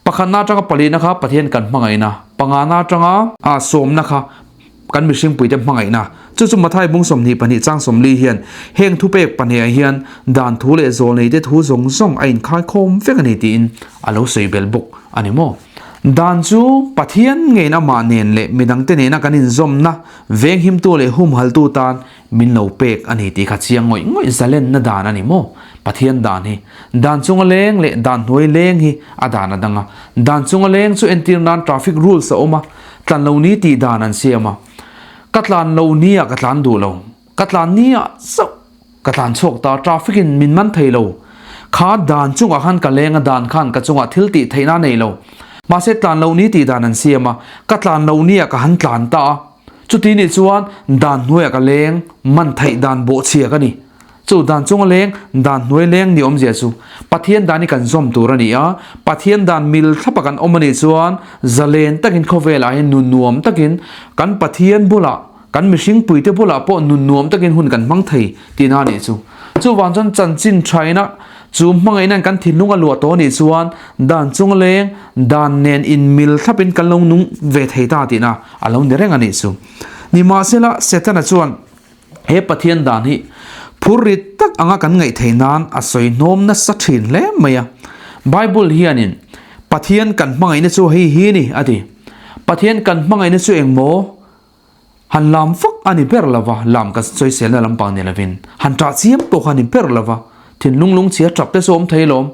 pakhatna atanga palihna kha Pathian kan hmangaihna, pangana atanga sawmna kha kan mihringpuite hmangaihna. Chu chu Mathai bung 22 chang 40 hian heng thupek pahnih ah hian dan thu leh zawlneite thu zawng zawng a inkhaikhawm vek a ni tiin a lo sawi bel bawk a ni maw? Dan chu Pathian ngeiin amah nen leh midangte nena kan inzawmna Venghimtu leh humhaltu tan min lo pek a ni tih kha chiang ngawih ngawih zalenna dan a ni maw? Pathian dan hi dan chunga leng leh dan hnuai leng hi a dan a dang a. Dan chunga leng chu entir nan traffic rules a awm a, tlan lo ni tih dan an siam a. Ka tlan lo ni ah ka tlan duh lo, ka tlan ni ah chauh ka tlan chhuak ta, traffic in min man thei lo. Kha dan chungah khan ka leng a, dan khan ka chungah thil tih theihna a nei lo. Mahse tlan lo ni tih dan an siam a, ka tlan lo ni ah ka han tlan ta a. Chuti nih chuan dan hnuaiah ka leng, man theih dan bawhchhia ka ni. Chu dan chunga leng, dan hnuai leng ni awmzia chu Pathian dan hi kan zawm tur a ni a, Pathian dan mil thlapa kan awm a nih chuan zalen takin khawvelah hian nun nuam takin kan Pathian bulah, kan mihring puite bulah pawh nun nuam takin hun kan hmang thei tihna a nih chu. Chuvang chuan chanchin thaina chu hmangaihnain kan thinlung a luah tawh a nih chuan dan chunga leng, dan nen inmil thlapin kan lo nung ve thei ta tihna a lo ni reng a nih chu. Nimahsela, Setana chuan he Pathian dan hi phur rit tak anga kan ngaih theih nan a sawi hnawm nasa thin hle mai a. Bible hianin, Pathian kan hmangaihna chu hei hi ni, a ti. Pathian kan hmangaihna chu eng maw? Han lam vak a ni ber lo va, lam ka sawiselna lampang ni lovin han ṭah chiam pawh kha a ni ber lo va, thinlung lungchhia ṭap te chu awm thei lawm.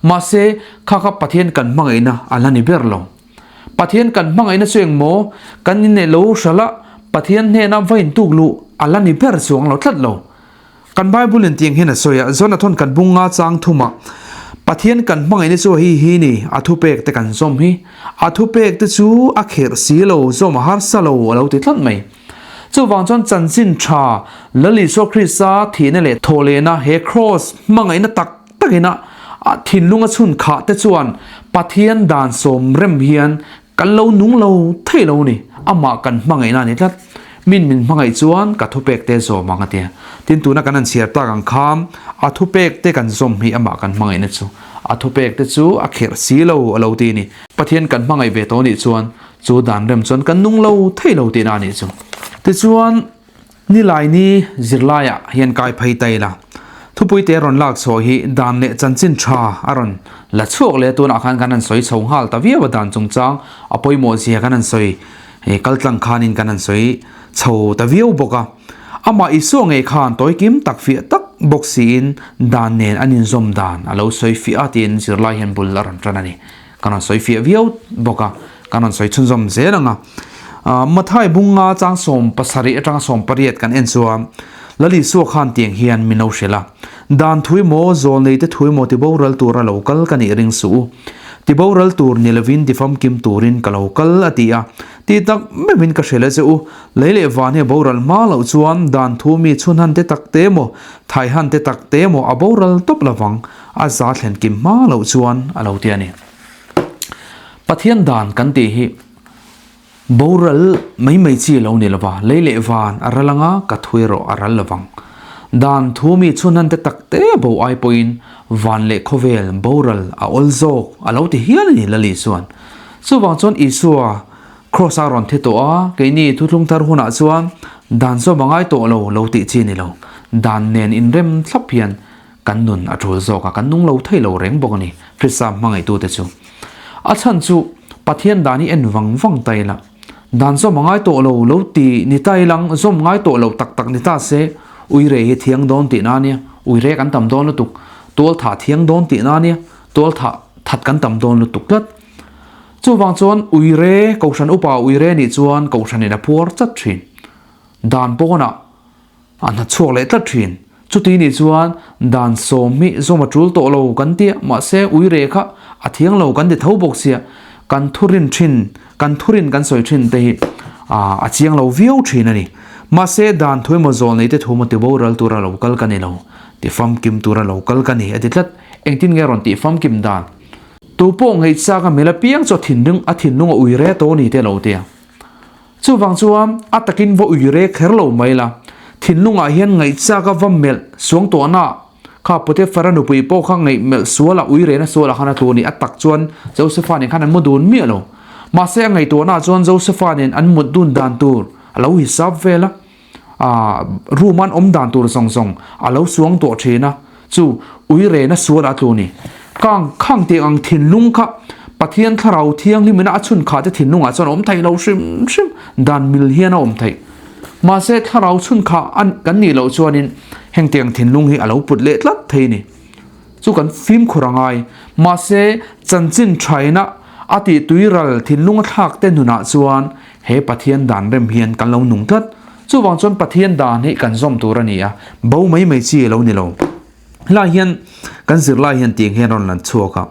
Mahse, kha kha Pathian kan hmangaihna a la ni ber lo. Pathian kan hmangaihna chu eng maw? Kan inneih lo hralh a, Pathian hnena va intuk luh a la ni ber chuang lo tlat lo. Kan Bible in tiang hian a sawi a, Jonathan kan bung nga chang thum a, Pathian kan hmangaihna chu hei hi ni, a thupek te kan zawm hi. A thupek te chu a kherh si lo, zawm a harsa lo a lo ti tlat mai. Chuvang chuan chanchin tha Lal Isua Krista thihna leh thawhlehna he kraws hmangaihna tak takin a a thinlung a chhun khah te chuan Pathian dan sawm rem hian kan lo nung lo thei lo ni, amah kan hmangaihna a ni tlat. Min min hmangaih chuan ka thupek te zawm ang a tia. Tin tuna kan han chhiar tak ang kha a thupek te kan zawm hi amah kan hmangaihna chu a thupek te chu a kherh si lo a lo ti a ni. Pathian kan hmangaih ve tawh nih chuan chu dan rem chuan kan nung lo thei lo tihna a nih chu. Tichuan Nilaini zirlaiah hian kai phei ta ila, thupuite rawn lak chhuah hi dan leh chanchin tha a rawn la chhuak leh a, tunah khan kan han sawi chho nghal ta viau a, dan chungchang a pawimawh zia kan han sawi kaltlang khanin kan han sawi chho ta viau bawk a. Amah Isua ngei khan tawi kim tak fiah tak bawk siin dan nen an inzawm dan a lo sawi fiah a tiin zirlai hian bul a rawn tan a ni. Kan rawn sawi fiah viau bawk a, kan rawn sawi chhunzawm zel ang a. Mathai bunga chang 70 atanga 80 kan en chuan Lal Isua khan tiang hian min lo hrilh a, Dan thui maw, zawlnei te thui maw tiboral tura lo kal ka nih ring suh u. Tiboral tur ni lovin tifamkim turin ka lo kal a ti a. Tih tak meuhin ka hrilh a che u, lei leh van hi a boral hma loh chuan dan thu mi chhunhan te tak te maw, thaihan te tak te maw a boral tawp lovang. A za thlen kim hma loh chuan a lo ti a ni. Pathian dan kan tih hi boral mai mai chi a lo ni lova, lei leh van a ral anga ka thu erawh a ral lovang. Dan thu mi chhunhan te tak te bo ai pawhin van leh khawvel boral a awl zawk a lo ti hial a ni Lali chuan. Chuvang chuan Isua Kraws a rawn thi tawh a, keini thuthlung thar hunah chuan dan zawm a ngai tawh lo lo tih chi a ni lo. Dan nen inrem thlap hian Kan nun a tul zawk a, kan nung lo thei lo reng bawk a ni, Krista hmangaihtute chu. A chhan chu Pathian dan hi en vang vang ta ila, dan zawm a ngai tawh lo lo ti ni ta ilang, zawm ngai tawh lo tak tak ni ta se, uire hi thiang dawn tihna a nia, uire kan tam dawn lutuk, tual thah thiang dawn tihna a nia, tual thah that kan tam dawn lutuk tlat. Chuvang chuan uire, Kohhran upa uire nih chuan Kohhranin a phuar chat thin. Dan pawnah A hna chhuak leh tlat thin. Chuti nih chuan dan sawm hi zawm a tul tawh lo kan tia, mahse uire kha a thiang lo kan ti tho bawk sia, kan thurin thin, kan thurin kan sawi thin te hi A chiang lo viau thin a ni. Mahse, dan thu emaw zawl nei te thu emaw ti boral tura lo kal ka ni lo, ti famkim tura lo kal ka ni a ti tlat. Engtin nge rawn tih famkim dan? Tu pawh ngaihchak a mel apiang chu a thinlung a thinlung a ui re tawh ni te lo ti a. Chuvang chuan a takin va ui re kher lo mai la, thinlungah hian ngaihchak a va melh suang tawhna kha Potiphar-a nupui pawh kha ngaih melh sual a ui rehna sualah khan a tlu a ni. A tak chuan Josepha nen khan an mu dun miah lo. Mahse a ngaihtuahnaah chuan Josepha nen an mut dun dan tur a lo hisap vel a, aah room an awm dan tur zawng zawng a lo suang tawh thin a, chu ui rehna sualah a tlu a ni. Kang khang tiang ang thinlung kha Pathian thlarau thianghlim ina a chhun khah te thinlungah chuan a awm theih lo hrim hrim dan mil hian a awm theih. Mahse thlarau chhun khah an kan nih loh chuanin heng tiang thinlung hi a lo put leh tlat thei a ni. Chu kan fimkhur a ngai. Mahse chanchin thaina a tih tuiral thinlung a thlak te nunah chuan he Pathian dan rem hian kan lo nung tlat. Chuvang chuan Pathian dan hi kan zawm tur a ni a, bo mai mai chi a lo ni lo. Helai hian kan zirlai hian tiang hian rawn lan chhuak a,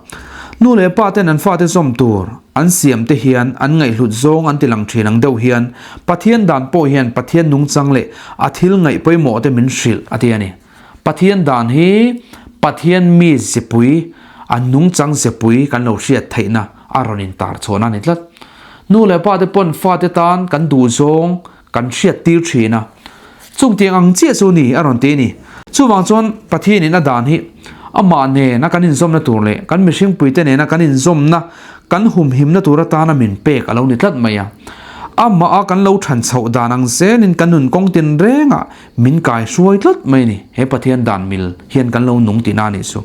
nu leh pa ten an fate zawm tur an siam te hian an ngaihhlut zawng an ti lang thin ang deuh hian Pathian dan pawh hian Pathian nungchang leh a thil ngaih pawimawh te min hrilh a ti a ni. Pathian dan hi Pathian mi zepui, a nungchang zepui kan lo hriat theihna a rawn intar chhuahna a ni tlat. Nu leh pa te pawn fate tan kan duh zawng kan hriat tir thin a, chung tiang ang chiah chu ni a rawn ti a ni. Chuvang chuan Pathianin a dan hi amah nena kan inzawmna tur leh kan mihringpuite nena kan inzawmna kan humhimna tur atana min pek a lo ni tlat mai a. Amah a kan lo than chhoh dan ang zelin kan nun kawng tin rengah min kai hruai tlat mai a ni. He Pathian dan mil hian kan lo nung tihna a nih chu.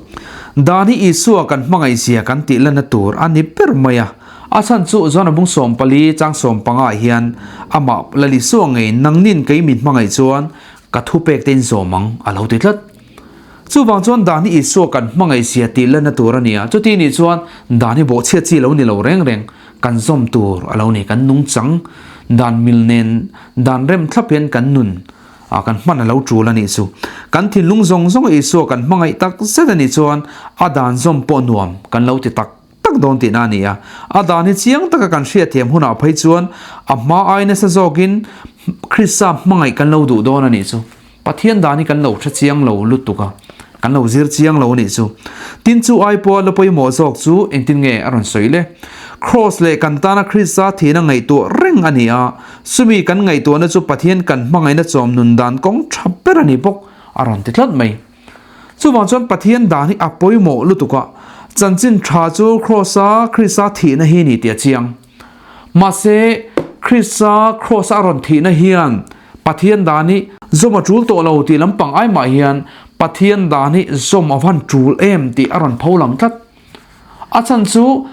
Dan hi Isua kan hmangaihzia kan tih lanna tur a ni ber mai a. A chhan chu John-a bung 14 chang 15 ah hian amah Lal Isua ngei nangnin kei min hmangaih chuan ka thupek te in zawm ang a lo ti tlat. Chuvang chuan dan hi Isua kan hmangaih zia tih lanna tur a ni a, chuti nih chuan dan hi bawhchhiat chi lo ni lo reng reng kan zawm tur a lo ni, kan nungchang dan mil nen dan rem thlap hian kan nun a kan hman a lo tul a nih chu. Kan thinlung zawng zawng Isua kan hmangaih tak zet a nih chuan a dan zawm pawh nuam kan lo ti tak tak dawn tihna a ni a, a dan hi chiang taka kan hriatthiam hunah phei chuan a hma ai nasa zawkin Krista hmangaih kan lo duh dawn a nih chu. Pathian dan hi kan lo hre chiang lo lutuk a, kan lo zir chiang lo a nih chu. Tin chu ai pawha la pawimawh zawk chu engtin nge a rawn sawi le? Kraws leh kan tana Krista thihna ngaihtuah reng a ni a, chumi kan ngaihtuahna chu Pathian kan hmangaihna chawm nun dan kawng tha ber a ni bawk a rawn ti tlat mai. Chuvang chuan Pathian dan hi a pawimawh lutuk a, chanchin tha chu Kraws-a Krista thihna hi ni tih a chiang. Mahse, Krista Kraws-a a rawn thihna hian Pathian dan hi zawm a tul tawh lo tih lampang ai mah hian Pathian dan hi zawm a van tul em tih a rawn pho lang tlat. A chhan chu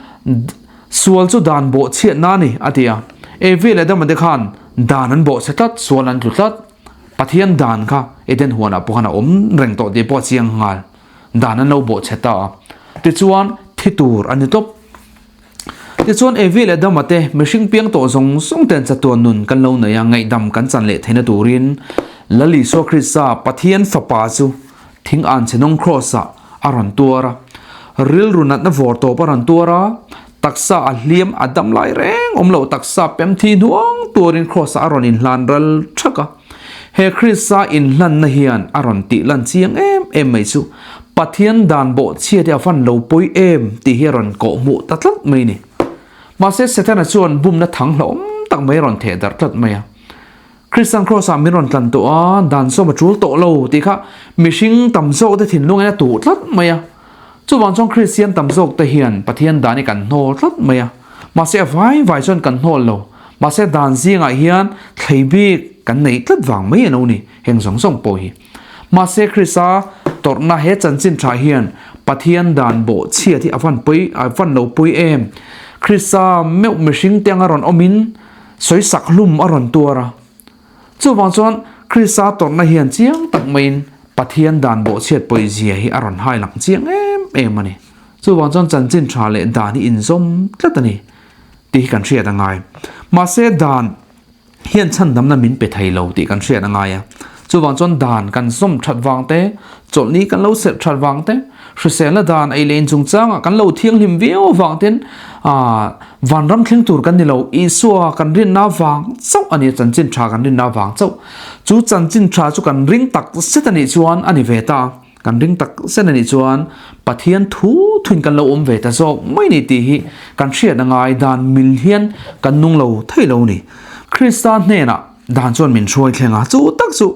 sual chu dan bawhchhiatna a ni, a ti a. Evi leh Adama te khan dan an bawhchhe tlat, sual an tlu tlat. Pathian dan kha Eden huanah pawh khan a awm reng tawh tih pawh a chiang nghal. Dan an lo bawhchhe ta a. Tichuan, thi tur a ni tawp. Tichuan, Evi leh Adama te mihring piang tawh zawng zawng ten chatuan nun kan lo nei a, ngaihdam kan chan leh theihna turin Lal Isua Krista, Pathian Fapa chu thing anchhe nawng kraws-ah a rawn tuar a. Rilru natna vawr tawp a rawn tuar a, taksa a hliam a dam lai reng awm loh taksa pem thi hnuang tuarin kraws-ah a rawn inhlan ral thak a. He Krista inhlanna hian a rawn tih lan chiang em em mai chu Pathian dan bawhchhia te a fan lo pawi em tih hi a rawn kawh hmuh ta tlat mai a ni. Mahse Setana chuan bumna thang hlauhawm tak mai a rawn theh darh tlat mai a. Kristian Kraws-ah min rawn tlan tawh a, dan sawm a tul tawh lo tih kha mihring tam zawk te thinlung in a tuh tlat mai a. Chuvang chuan Kristian tam zawk te hian Pathian dan hi kan hnawl tlat mai a. Mahse a vai vai chuan kan hnawl lo. Mahse dan zingah hian thlei bik kan nei tlat vang mai a lo ni, heng zawng zawng pawh hi. Mahse Krista tawrhna he chanchin tha hian Pathian dan bawh chhiat hi a van pawi a van lo pawi em. Krista meuh mihring te anga rawn awmin Sawisak hlum a rawn tuar a. Chuvang chuan Krista tawrhna hian chiang tak maiin Pathian dan bawhchhiat pawizia hi a rawn hai lang chiang em em a ni. Chuvang chuan chanchin tha leh dan hi inzawm tlat a ni tih hi kan hriat a ngai. Mahse dan hian chhandamna min pe thei lo tih kan hriat a ngai a. Chuvang chuan dan kan zawm that vang te, chawlhni kan lo serh that vang te, hriselna dan ei leh in chungchangah kan lo thianghlim viau avang ten vanram thleng tur kan ni lo. Isua kan rinna vang chauh a ni, chanchin tha kan rinna vang chauh. Chu chanchin tha chu kan ring tak zet a nih chuan a ni ve ta. Kan ring tak zet a nih chuan Pathian thu thuin kan lo awm ve ta zawk mai ni tih hi kan hriat a ngai dan mil hian kan nung lo thei lo ni. Krista hnenah dan chuan min hruai thleng a, chu tak chu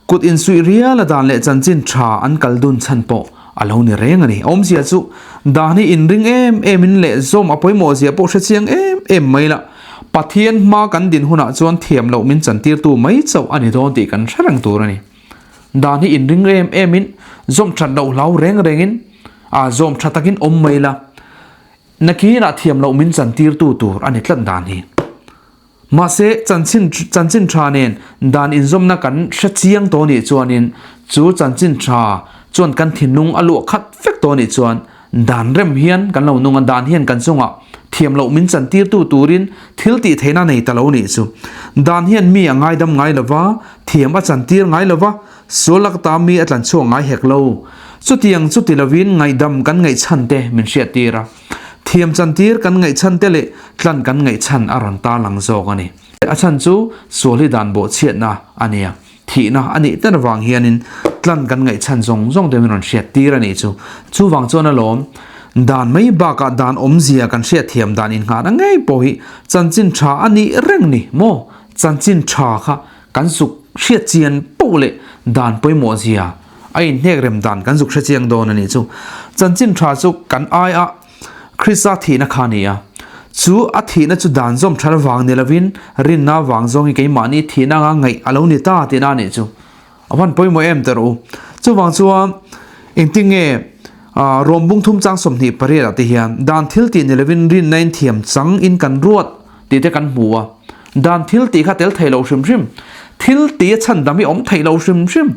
kut insuih rial a dan leh chanchin tha an kal dun chhan pawh a lo ni reng a ni. Awmzia chu dan hi inring em em in leh zawm a pawimawh zia pawh hre chiang em em mai la, Pathian hma kan din hunah chuan thiam loh min chantirtu mai chauh a ni dawn tih kan hre reng tur a ni. Dan hi inring em em in zawm that loh hlau reng reng in a zawm tha takin awm mai la, nakinah thiam loh min chantir tu tur a ni tlat dan hi. Mahse chanchin chanchin tha nen dan inzawmna kan hre chiang tawh nih chuanin chu chanchin tha chuan kan thinlung a luah khat vek tawh nih chuan Dan rem hian kan lo nung a, dan hian kan chungah thiam loh min chantirtu turin thil tih theihna nei ta lo nih chu. Dan hian mi a ngaidam ngai lo va, thiam a chantir ngai lo va, sual lak ta mi a tlan chhuak ngai hek lo. Chutiang chu ti lovin ngaihdam kan ngaihchhan te min hriattir a, thiam chantir kan ngaihchhan te leh tlan kan ngaihchhan a rawn tarlang zawk a ni. A chhan chu sual hi dan bawhchhiatna a nia. Thihna a nih tel avang hianin tlan kan ngaihchhan zawng zawng te min rawn hriat tir a nih chu. Chuvang chuan alawm, dan mai bakah dan awmzia kan hriatthiam dan inngahna ngei pawh hi chanchin tha a nih reng ni maw? Chanchin tha kha kan zuk hriat chian poh leh dan pawimawh zia a inhnek rem dan kan zuk hre chiang dawn a nih chu. Chanchin tha chu kan aia Krista thihna kha a ni a. Chu a thihna chu dan zawm that avang ni lovin rinna vang zawngin keimahni thihna anga ngaih a lo ni ta tihna a nih chu. A van pawimawh em ta rawh u. Chuvang chuan engtin nge Rom bung thum chang 28 ah te hian dan thil tih ni lovin rinna in thiam chang in kan ruat tih te kan hmu a. Dan thil tih kha tel thei lo hrim hrim. Thil tih a chhandam hi awm thei lo hrim hrim.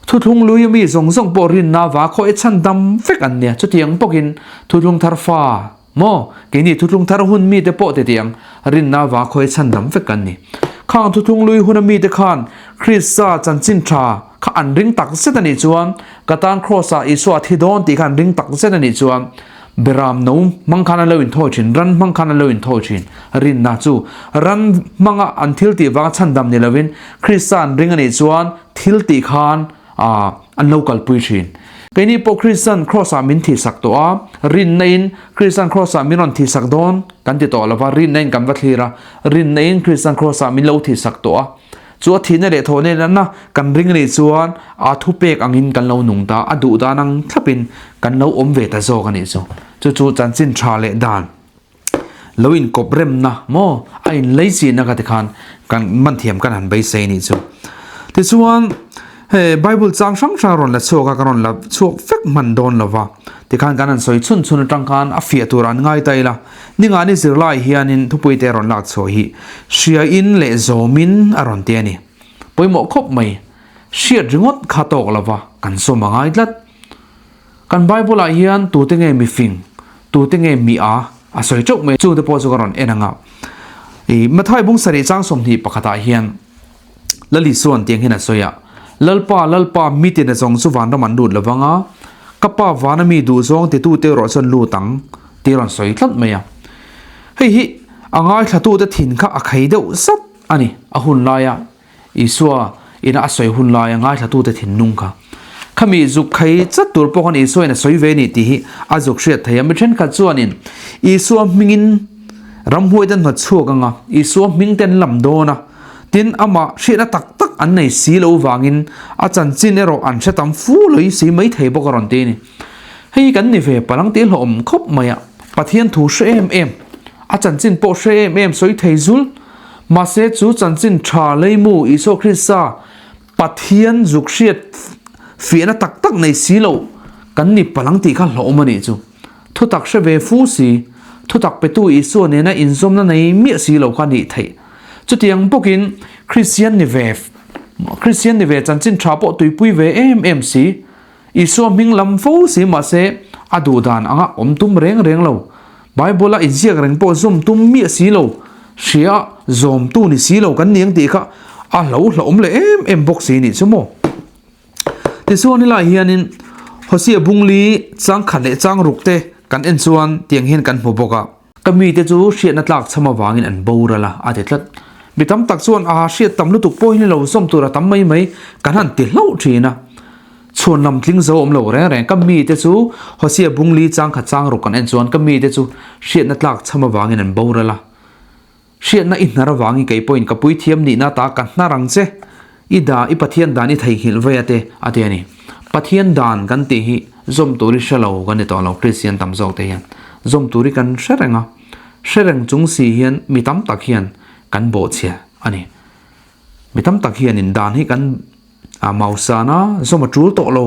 Thuthlung lui mi zawng zawng pawh rinna va khaw e chhandam vek an nia. Chutiang bawkin thuthlung thar fa maw? Keini thuthlung thar hun mite pawh titiang rinna va khaw e chhandam vek an ni. Khang thuthlung lui huna mite khan Krista chanchin tha kha an ring tak zet a nih chuan ka tan Kraws ah Isua a thi dawn tih kha an ring tak zet a nih chuan Beram no hmang khan an lo inthawi thin, ran hmang khan an lo inthawi thin. Rinna chu ran hmanga an thil tih vanga chhandam ni lovin Krista an ring a nih chuan thil tih khan an lo kalpui thin. Keini pawh Kristan Kraws-ah min thihsak tawh a, rinna-in Kristan Kraws-ah min rawn thihsak dawn kan ti tawh lova, rinna-in kan va thlir a, rinna-in Kristan Kraws-ah min lo thihsak tawh a. Chu a thihna leh thawh nen na kan ring anih chuan a thupek angin kan lo nung ta, a duh dan ang thlapin kan lo awm ve ta zawk anih chu. Chu chu chanchin tha leh dan lo inkawp remna maw a inlei chinna kha tikhan kan man thiam kan han beisei anih chu. Tichuan he Bible chang hrang hrang rawn la chhuak a, kan rawn la chhuak vek hman dawn lova tikhan kan han sawi chhun chhun atang khan a fiah tur an ngai ta ila. Ningani zirlai hianin thupui te rawn lak chhuah hi hriain leh zawmin a rawn ti a ni. Pawimawh khawp mai, hriat ringawt kha tawk lova kan sawm a ngai tlat. Kan Bible ah hian tute nge mifing, tute nge mi a, a sawi teuh mai. Chungte pawh chu ka rawn en ang a. I Mathai bung sarih chang 21 ah hian Lali chuan tiang hian a sawi a, Lalpa, Lalpa, mitin a zawng chu vanram an lut lovang a, ka Pa vana mi duhzawng titute erawh chuan lut ang, tih a rawn sawi tlat mai a. Hei hi a ngaithlatute thin kha a khei deuh zat a ni, a hun laia Isua ina a sawi hun laia ngaithlatute thinlung kha. Khami zuk khei chat tur pawh khan Isua in a sawi ve a ni tih hi a zuk hriat thei a. Mi thenkhat chuanin Isua hmingin ramhuai te an hnawt chhuak ang a, Isua hming te an lam dawn a, Tin, amah hriatna tak tak an nei si lo vangin a chanchin erawh an hre tam fu loi si mai thei bawk a rawn ti a ni. Hei kan ni ve palang tih hlawhawm khawp mai a, Pathian thu hre em em, a chanchin pawh hre em em sawi thei zul. Mahse chu chanchin tha leimu Isua Krista Pathian zuk hriat fiahna tak tak nei si lo kan ni palang tih kha hlawhawm a nih chu. Thutak hre ve fu si, thutak petu Isua nena inzawmna nei miah si lo kha nih theih. Chutiang bawkin Kristian ni ve, Kristian ni ve chanchin tha pawh tuipui ve em em si, Isua hming lam fo si mahse a duh dan anga awm tum reng reng lo, Bible-a inziak reng pawh zawm tum miah si lo, hria zawmtu ni si lo kan ni ang tih kha a hlo hlauhawm leh em em bawk si nih chu maw. Tichuan helai hianin Hosea bungli chang khat leh chang ruk te kan en chuan tiang hian kan hmu bawk a. Ka mite chu hriatna tlak chham avangin an boral a, a ti tlat. Mi tam tak chuan a hriat tam lutuk pawh hi ni lo zawm tur a tam mai mai kan han ti hlauh thin a. Chhuan lam tling zo awm lo reng reng ka mite chu Hosea bungli chang khat chang ruk kan en chuan ka mite chu hriatna tlak chham avangin an boral a. Hriatna i hnar avangin kei pawhin ka puithiam nihna ta ka hnar ang che. I da, i Pathian dan i theihnghilh vei a te, a ti a ni. Pathian dan kan tih hi zawm tur i hre lo kan ni tawh lo, Kristian tam zawk te hian zawm tur hi kan hre reng a. Hre reng chung si hian mi tam tak hian kan bawhchhia a ni. Mi tam tak hianin dan hi kan a mausan a, zawm a tul tawh lo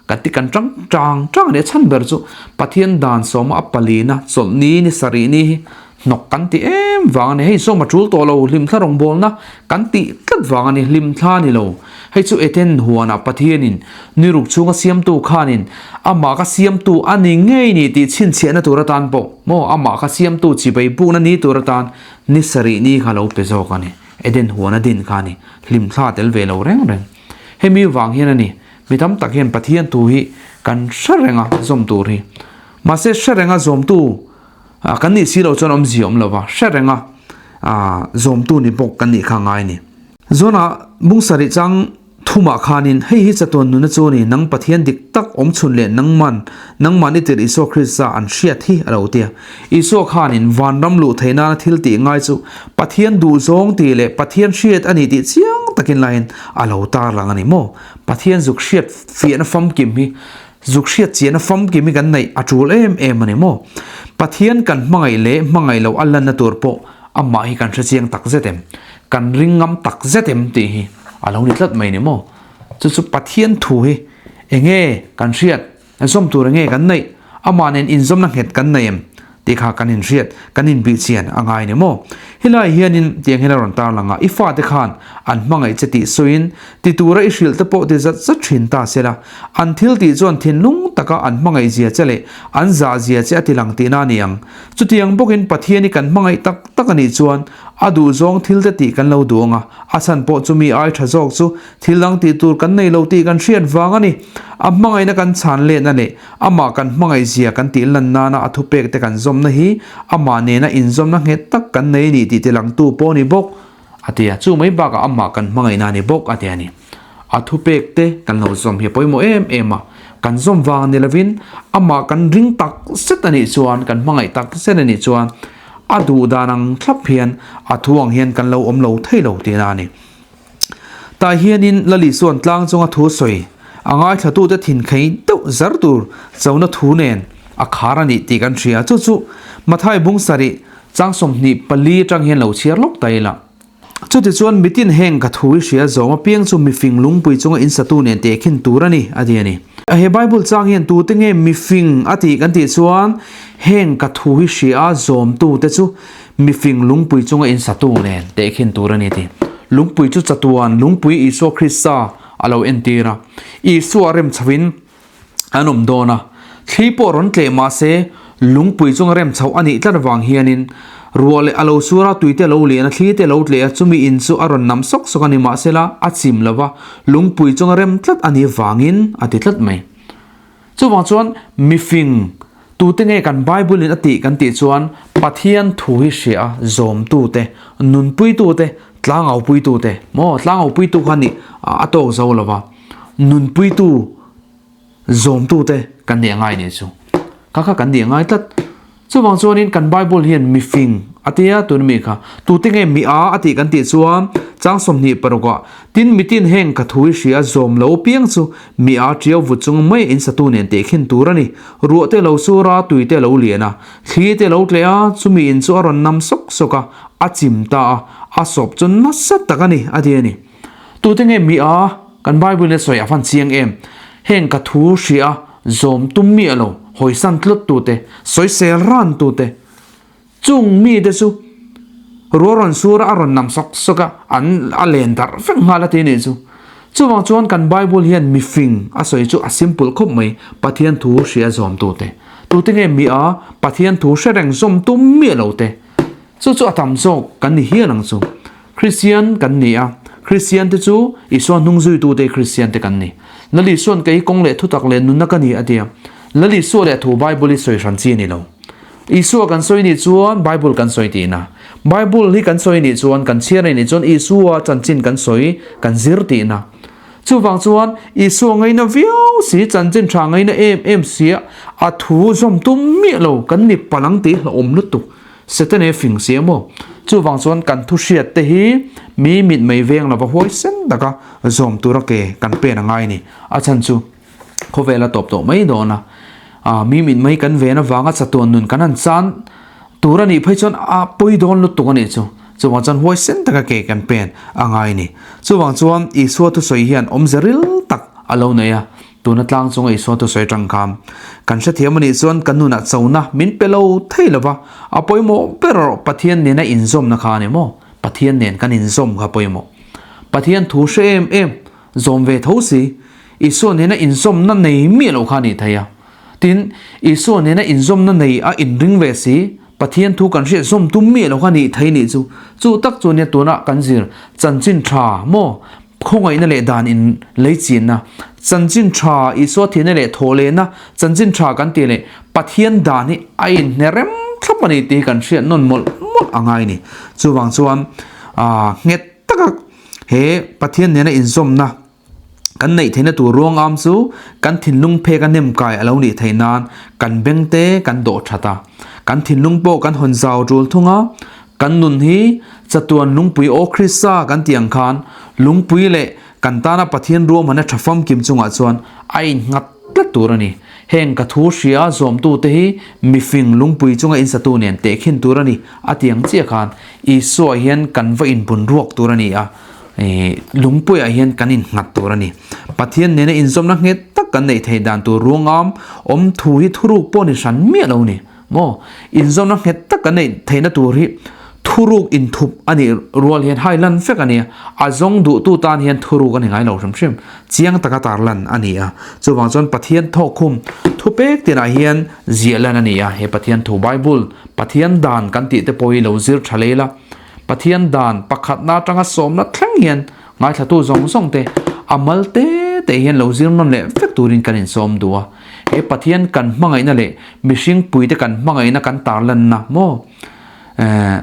kan ti kan tang tang tang a ni. A chhan ber chu Pathian dan sawma a palina chawlhni ni sarih ni hi hnawk kan ti em vang a ni. Hei zawm a tul tawh lo, hlimthla rawngbawlna kan tih tlat vang a ni, hlimthla a ni lo. Hei chu Eden huanah Pathianin ni ruk chhunga siamtu khanin amah kha siamtu a ni ngei ni tih chhinchhiahna tur atan pawh maw amah kha siamtu chibai bukna ni tur atan ni sarih ni kha lo pe zawk a ni. Eden huan a din kha a ni, hlimthla tel ve lo reng reng. Hemi vang hian a ni, mi tam tak hian Pathian thu hi kan hre reng a zawm tur hi. Mahse hre reng a zawmtu kan nih si lo chuan awmzia awm lo va, hre reng a zawmtu ni bawk kan nih kha ngai a ni. Zawnah bung sarih chang Thumah khanin, Hei hi chatuan nuna chu a ni, nang Pathian dik tak awm chhun leh nangman, nangmahni tirh Isua Krista an hriat hi a lo ti a. Isua khanin vanram luh theih nana thil tih ngai chu Pathian duhzawng tih leh Pathian hriat a ni tih chiang takin laiin a lo tarlang a ni maw? Pathian zuk hriat fiahna famkim hi, zuk hriat chiahna famkim hi kan neih a tul em em a ni maw? Pathian kan hmangaih leh hmangaih loh a lanna tur pawh amah hi kan hre chiang tak zet em? Kan ring ngam tak zet em tih hi a lo ni tlat mai ni maw? Chu chu Pathian thu hi enge kan hriat, zawm tur enge kan neih, amah nen inzawmna nghet kan nei em tih kha kan inhriat, kan inbihchian a ngai ni maw? Helai hianin tiang hian a rawn tarlang a, i fate khan an hmangaih che tih sawiin ti tura i hrilh te pawh ti zat zat thin ta se la, an thil tih chuan thinlung taka an hmangaih zia che leh an zah zia che a ti lang tihna a ni ang. Chutiang bawkin Pathian hi kan hmangaih tak tak a nih chuan a duhzawng thil te tih kan lo duh ang a, a chhan pawh chu mi ai tha zawk chu thil dang tih tur kan nei lo tih kan hriat vang a ni. A hmangaihna kan chhan letna leh amah kan hmangaih zia kan tih lan nana a thupek te kan zawmna hi amah nena inzawmna nghet tak kan nei a ni tih tilangtu pawh a ni bawk a ti a, chu mai bakah amah kan hmangaihna a ni bawk a ti a ni. A thupek te kan lo zawm hi a pawimawh em em a, kan zawm vang ni lovin amah kan ring tak zet a nih chuan, kan hmangaih tak zet a nih chuan a duh dan ang thlap hian a thu ang hian kan lo awm lo thei lo tihna a ni. Tah hianin Lali chuan tlang chunga thu sawi a ngaithlatute thin khei deuh zar tur chona thu nen a khar a nih tih kan hria. Chu chu Mathai bung sarih chang 24 atang hian lo chhiar lawk ta ila. Chutichuan mitin heng ka thu i hria zawm apiang chu mifing lungpui chunga insatu nen tehkhin tur a ni, a ti a ni. He Bible chang hian tute nge mifing a tih kan tih chuan heng ka thu hi hria zawmtute chu mifing lungpui chunga insatu nen tehkhin tur a ni ti. Lungpui chu chatuan lungpui Isua Krista a lo entir a, Isua rem chhoin an awm dawn a, thli pawh rawn tleh mah se lungpui chunga rem chhoh a nih tlat avang hianin ruah leh a lo sur a, tui te a lo lian a, thli te a lo tleh a, chumi in chu a rawn nam sawk sawk a ni mahsela a chim lo va, lungpui chunga rem tlat a nih vangin a ti tlat mai. Chuvang chuan mifing tute nge kan Bible in a tih kan tih chuan Pathian thu hi hria a, zawmtute, nunpuitute, tlangaupuitute, maw tlangaupuitu kha nih a tawk zo lo va. Nunpuitu zawmtute kan nih a ngai nih chu. Kha kha kan nih a ngai tlat. Chuvang chuanin kan Bible hian mifing a tia tun mi kha. Tute nge mi a a tih kan tih chuan chang 26 ah tin mitin heng ka thu i hria zawm lo piang chu mi a tiau vut chung mai in satu nen teh khin tur a ni. Ruah te lo sur a, tui te lo lian a, thli te lo tleh a, chumi in chu a rawn nam sawk sawk a, a chim ta a, a sawp chu nasa tak a ni a ti a ni. Tute nge mi a, kan Bible in a sawi a fan chiang em? Heng ka thu hria zawm tum mi alo hawisan tlut tute, sawisel ran tute, chung mi te chu ruah rawn sur a, a rawn nam sawk sawk a, an a len darh vek nghal a ti nih chu. Chuvang chuan kan Bible hian mifing a sawi chu a simple khawp mai, Pathian thu hria zawm tute. Tute nge mi a, Pathian thu hre reng zawm tum mi alo te. Chu chu a tam zawk kan ni hial ang chu. Kristian kan ni a, Kristian te chu Isua hnung zuitute Kristian te kan ni. Lal Isua'n kei hi kawng leh thutak leh nunna ka ni a ti a. Lal Isua leh a thu Bible hi sawi hran chi a ni lo. Isua kan sawi nih chuan Bible kan sawi tihna. Bible hi kan sawi nih chuan kan chhiar a nih chuan Isua chanchin kan sawi, kan zir tihna. Chuvang chuan Isua ngaina viau si, chanchin tha ngaina em em sia a thu zawm tum miah lo kan ni palang tih hlauhawm lutuk. Setane fing si emaw? Chuvang chuan kan thu hriat te hi mi mit mei veng lova huaisen taka zawm tura ke kan pen a ngai ni. A chhan chu khawvel a tawp tawh mai dawn a, a mi mit mei kan ven avanga chatuan nun kan han chan tur a nih phei chuan a pawi dawn lutuk a nih chu. Chuvang chuan huaisen taka ke kan pen a ngai ni. Chuvang chuan Isua thusawi hian awmze ril tak a lo nei a. Tuna tlang chunga Isua thusawi atang khan kan hrethiam a nih chuan kan nunah chona min pe lo thei lo va, a pawimawh ber erawh Pathian nena inzawmna kha a ni maw? Pathian nen kan inzawm kha pawimawh. Pathian thu hre em em, zawm ve tho si, Isua nena inzawmna nei miah lo kha a nih thei a. Tin, Isua nena inzawmna nei a inring ve si, Pathian thu kan hriat zawm tum miah lo kha nih thei nih chu. Chu tak chu nia tuna kan zir chanchin tha maw? Khawngaihna leh dan in lei chinna chanchin tha Isua thihna leh thawh lehna chanchin tha kan tih leh Pathian dan hi a inhne rem thlap a ni tih hi kan hriat nawn mawlh mawlh a ngai a ni. Chuvang chuan nghet taka he Pathian nena inzawmna Kan neih theihna tur ruangam chu kan thinlung phek a nem kai a lo nih theih nan kan beng te kan dawh that a, kan thinlung pawh kan hawn zau tul thung a, kan nun hi chatuan lungpui aw Krista kan tih ang khan lungpui leh kan tana Pathian ruahmanna tha famkim chungah chuan a innghat tlat tur a ni. Heng ka thu hria zawmtute hi mifing lungpui chunga insatu nen tehkhin tur a ni a ti ang chiah khan Isua hian kan va inbun ruak tur a ni a. Lungpuiah hian kan innghat tur a ni. Pathian nena inzawmna nghet tak kan neih theih dan tur ruangam awm thu hi thuruk pawh ni hran miah lo ni maw? Inzawmna nghet tak kan neih theihna tur hi thuruk inthup a nih rual hian hai lan vek a ni a, a zawng duhtu tan hian thuruk a ni ngai lo hrim hrim. Chiang taka tar lan a ni a. Chuvang chuan Pathian thawkkhum thupek tinah hian ziah lan a ni a. He Pathian thu Bible, Pathian dan kan tih te pawh hi lo zir tha lei la. Pathian dan pakhatna atanga sawmna thleng hian ngaithlatu zawng zawng te a mal te te hian lo zir nawn leh vek turin kan insawm duh a. He Pathian kan hmangaihna leh mihring puite kan hmangaihna kan tarlanna maw? Eh,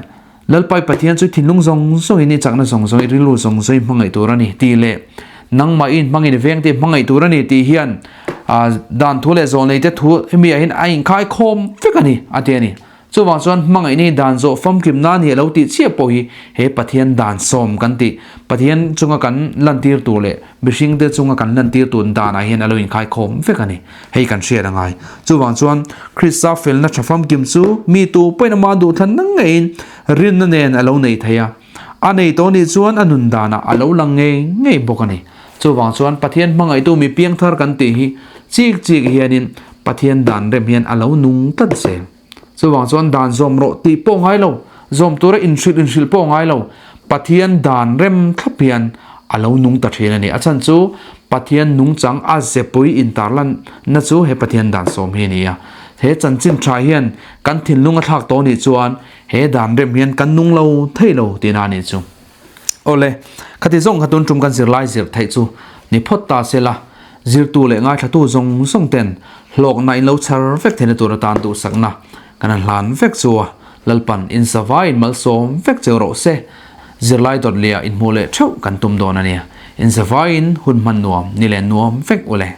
Lalpai Pathian chu thinlung zawng zawngin i chakna zawng zawng i rilru zawng zawng i hmangaih tur a ni tih leh nangmah i inhmangin i vengte i hmangaih tur a ni tih hian dan thu leh zawlneite thu hemi ah hian a inkhaikhawm vek a ni a ti a ni. Chuvang chuan hmangaihna hi dan zawh famkim nan hi a lo tih chiah pawh hi he Pathian dan sawm kan tih, Pathian chunga kan lantir tur leh mihringte chunga kan lantir tur danah hian a lo inkhaikhawm vek a ni. Hei kan hriat a ngai. Chuvang chuan Krista felna tha famkim chu mi tu pawhin ama duhthlanna ngeiin rinna nen a lo nei thei a. A nei tawh nih chuan a nun danah a lo lang ngei ngei bawk a ni. Chuvang chuan Pathian hmangaihtu mi piangthar kan tih hi chik chik hianin Pathian dan rem hian a lo nung tlat zel. Chuvang chuan dan zawm rawh tih pawh ngai lo, zawm tura inhrilh inhrilh pawh ngai lo, Pathian dan rem thlap hian a lo nung ta thin a ni. A chhan chu Pathian nungchang a zepui intarlanna chu he Pathian dan sawm hi a ni a. He chanchin tha hian kan thinlung a thlak tawh nih chuan he dan rem hian kan nung lo thei lo tihna a nih chu. Awle, khati zawng kha tun tum kan zirlai zir theih chu ni phawt ta se la, zirtu leh ngaithlatu zawng zawng ten hlawkna in lo chhar vek theihna tur atan duhsakna kan han hlan vek chu a, Lalpan in zavaiin malsawm vek cheu rawh se, zirlai dawt leh ah inhmuh leh theuh kan tum dawn a nia, in zavaiin hun hman nuam ni leh nuam vek ule.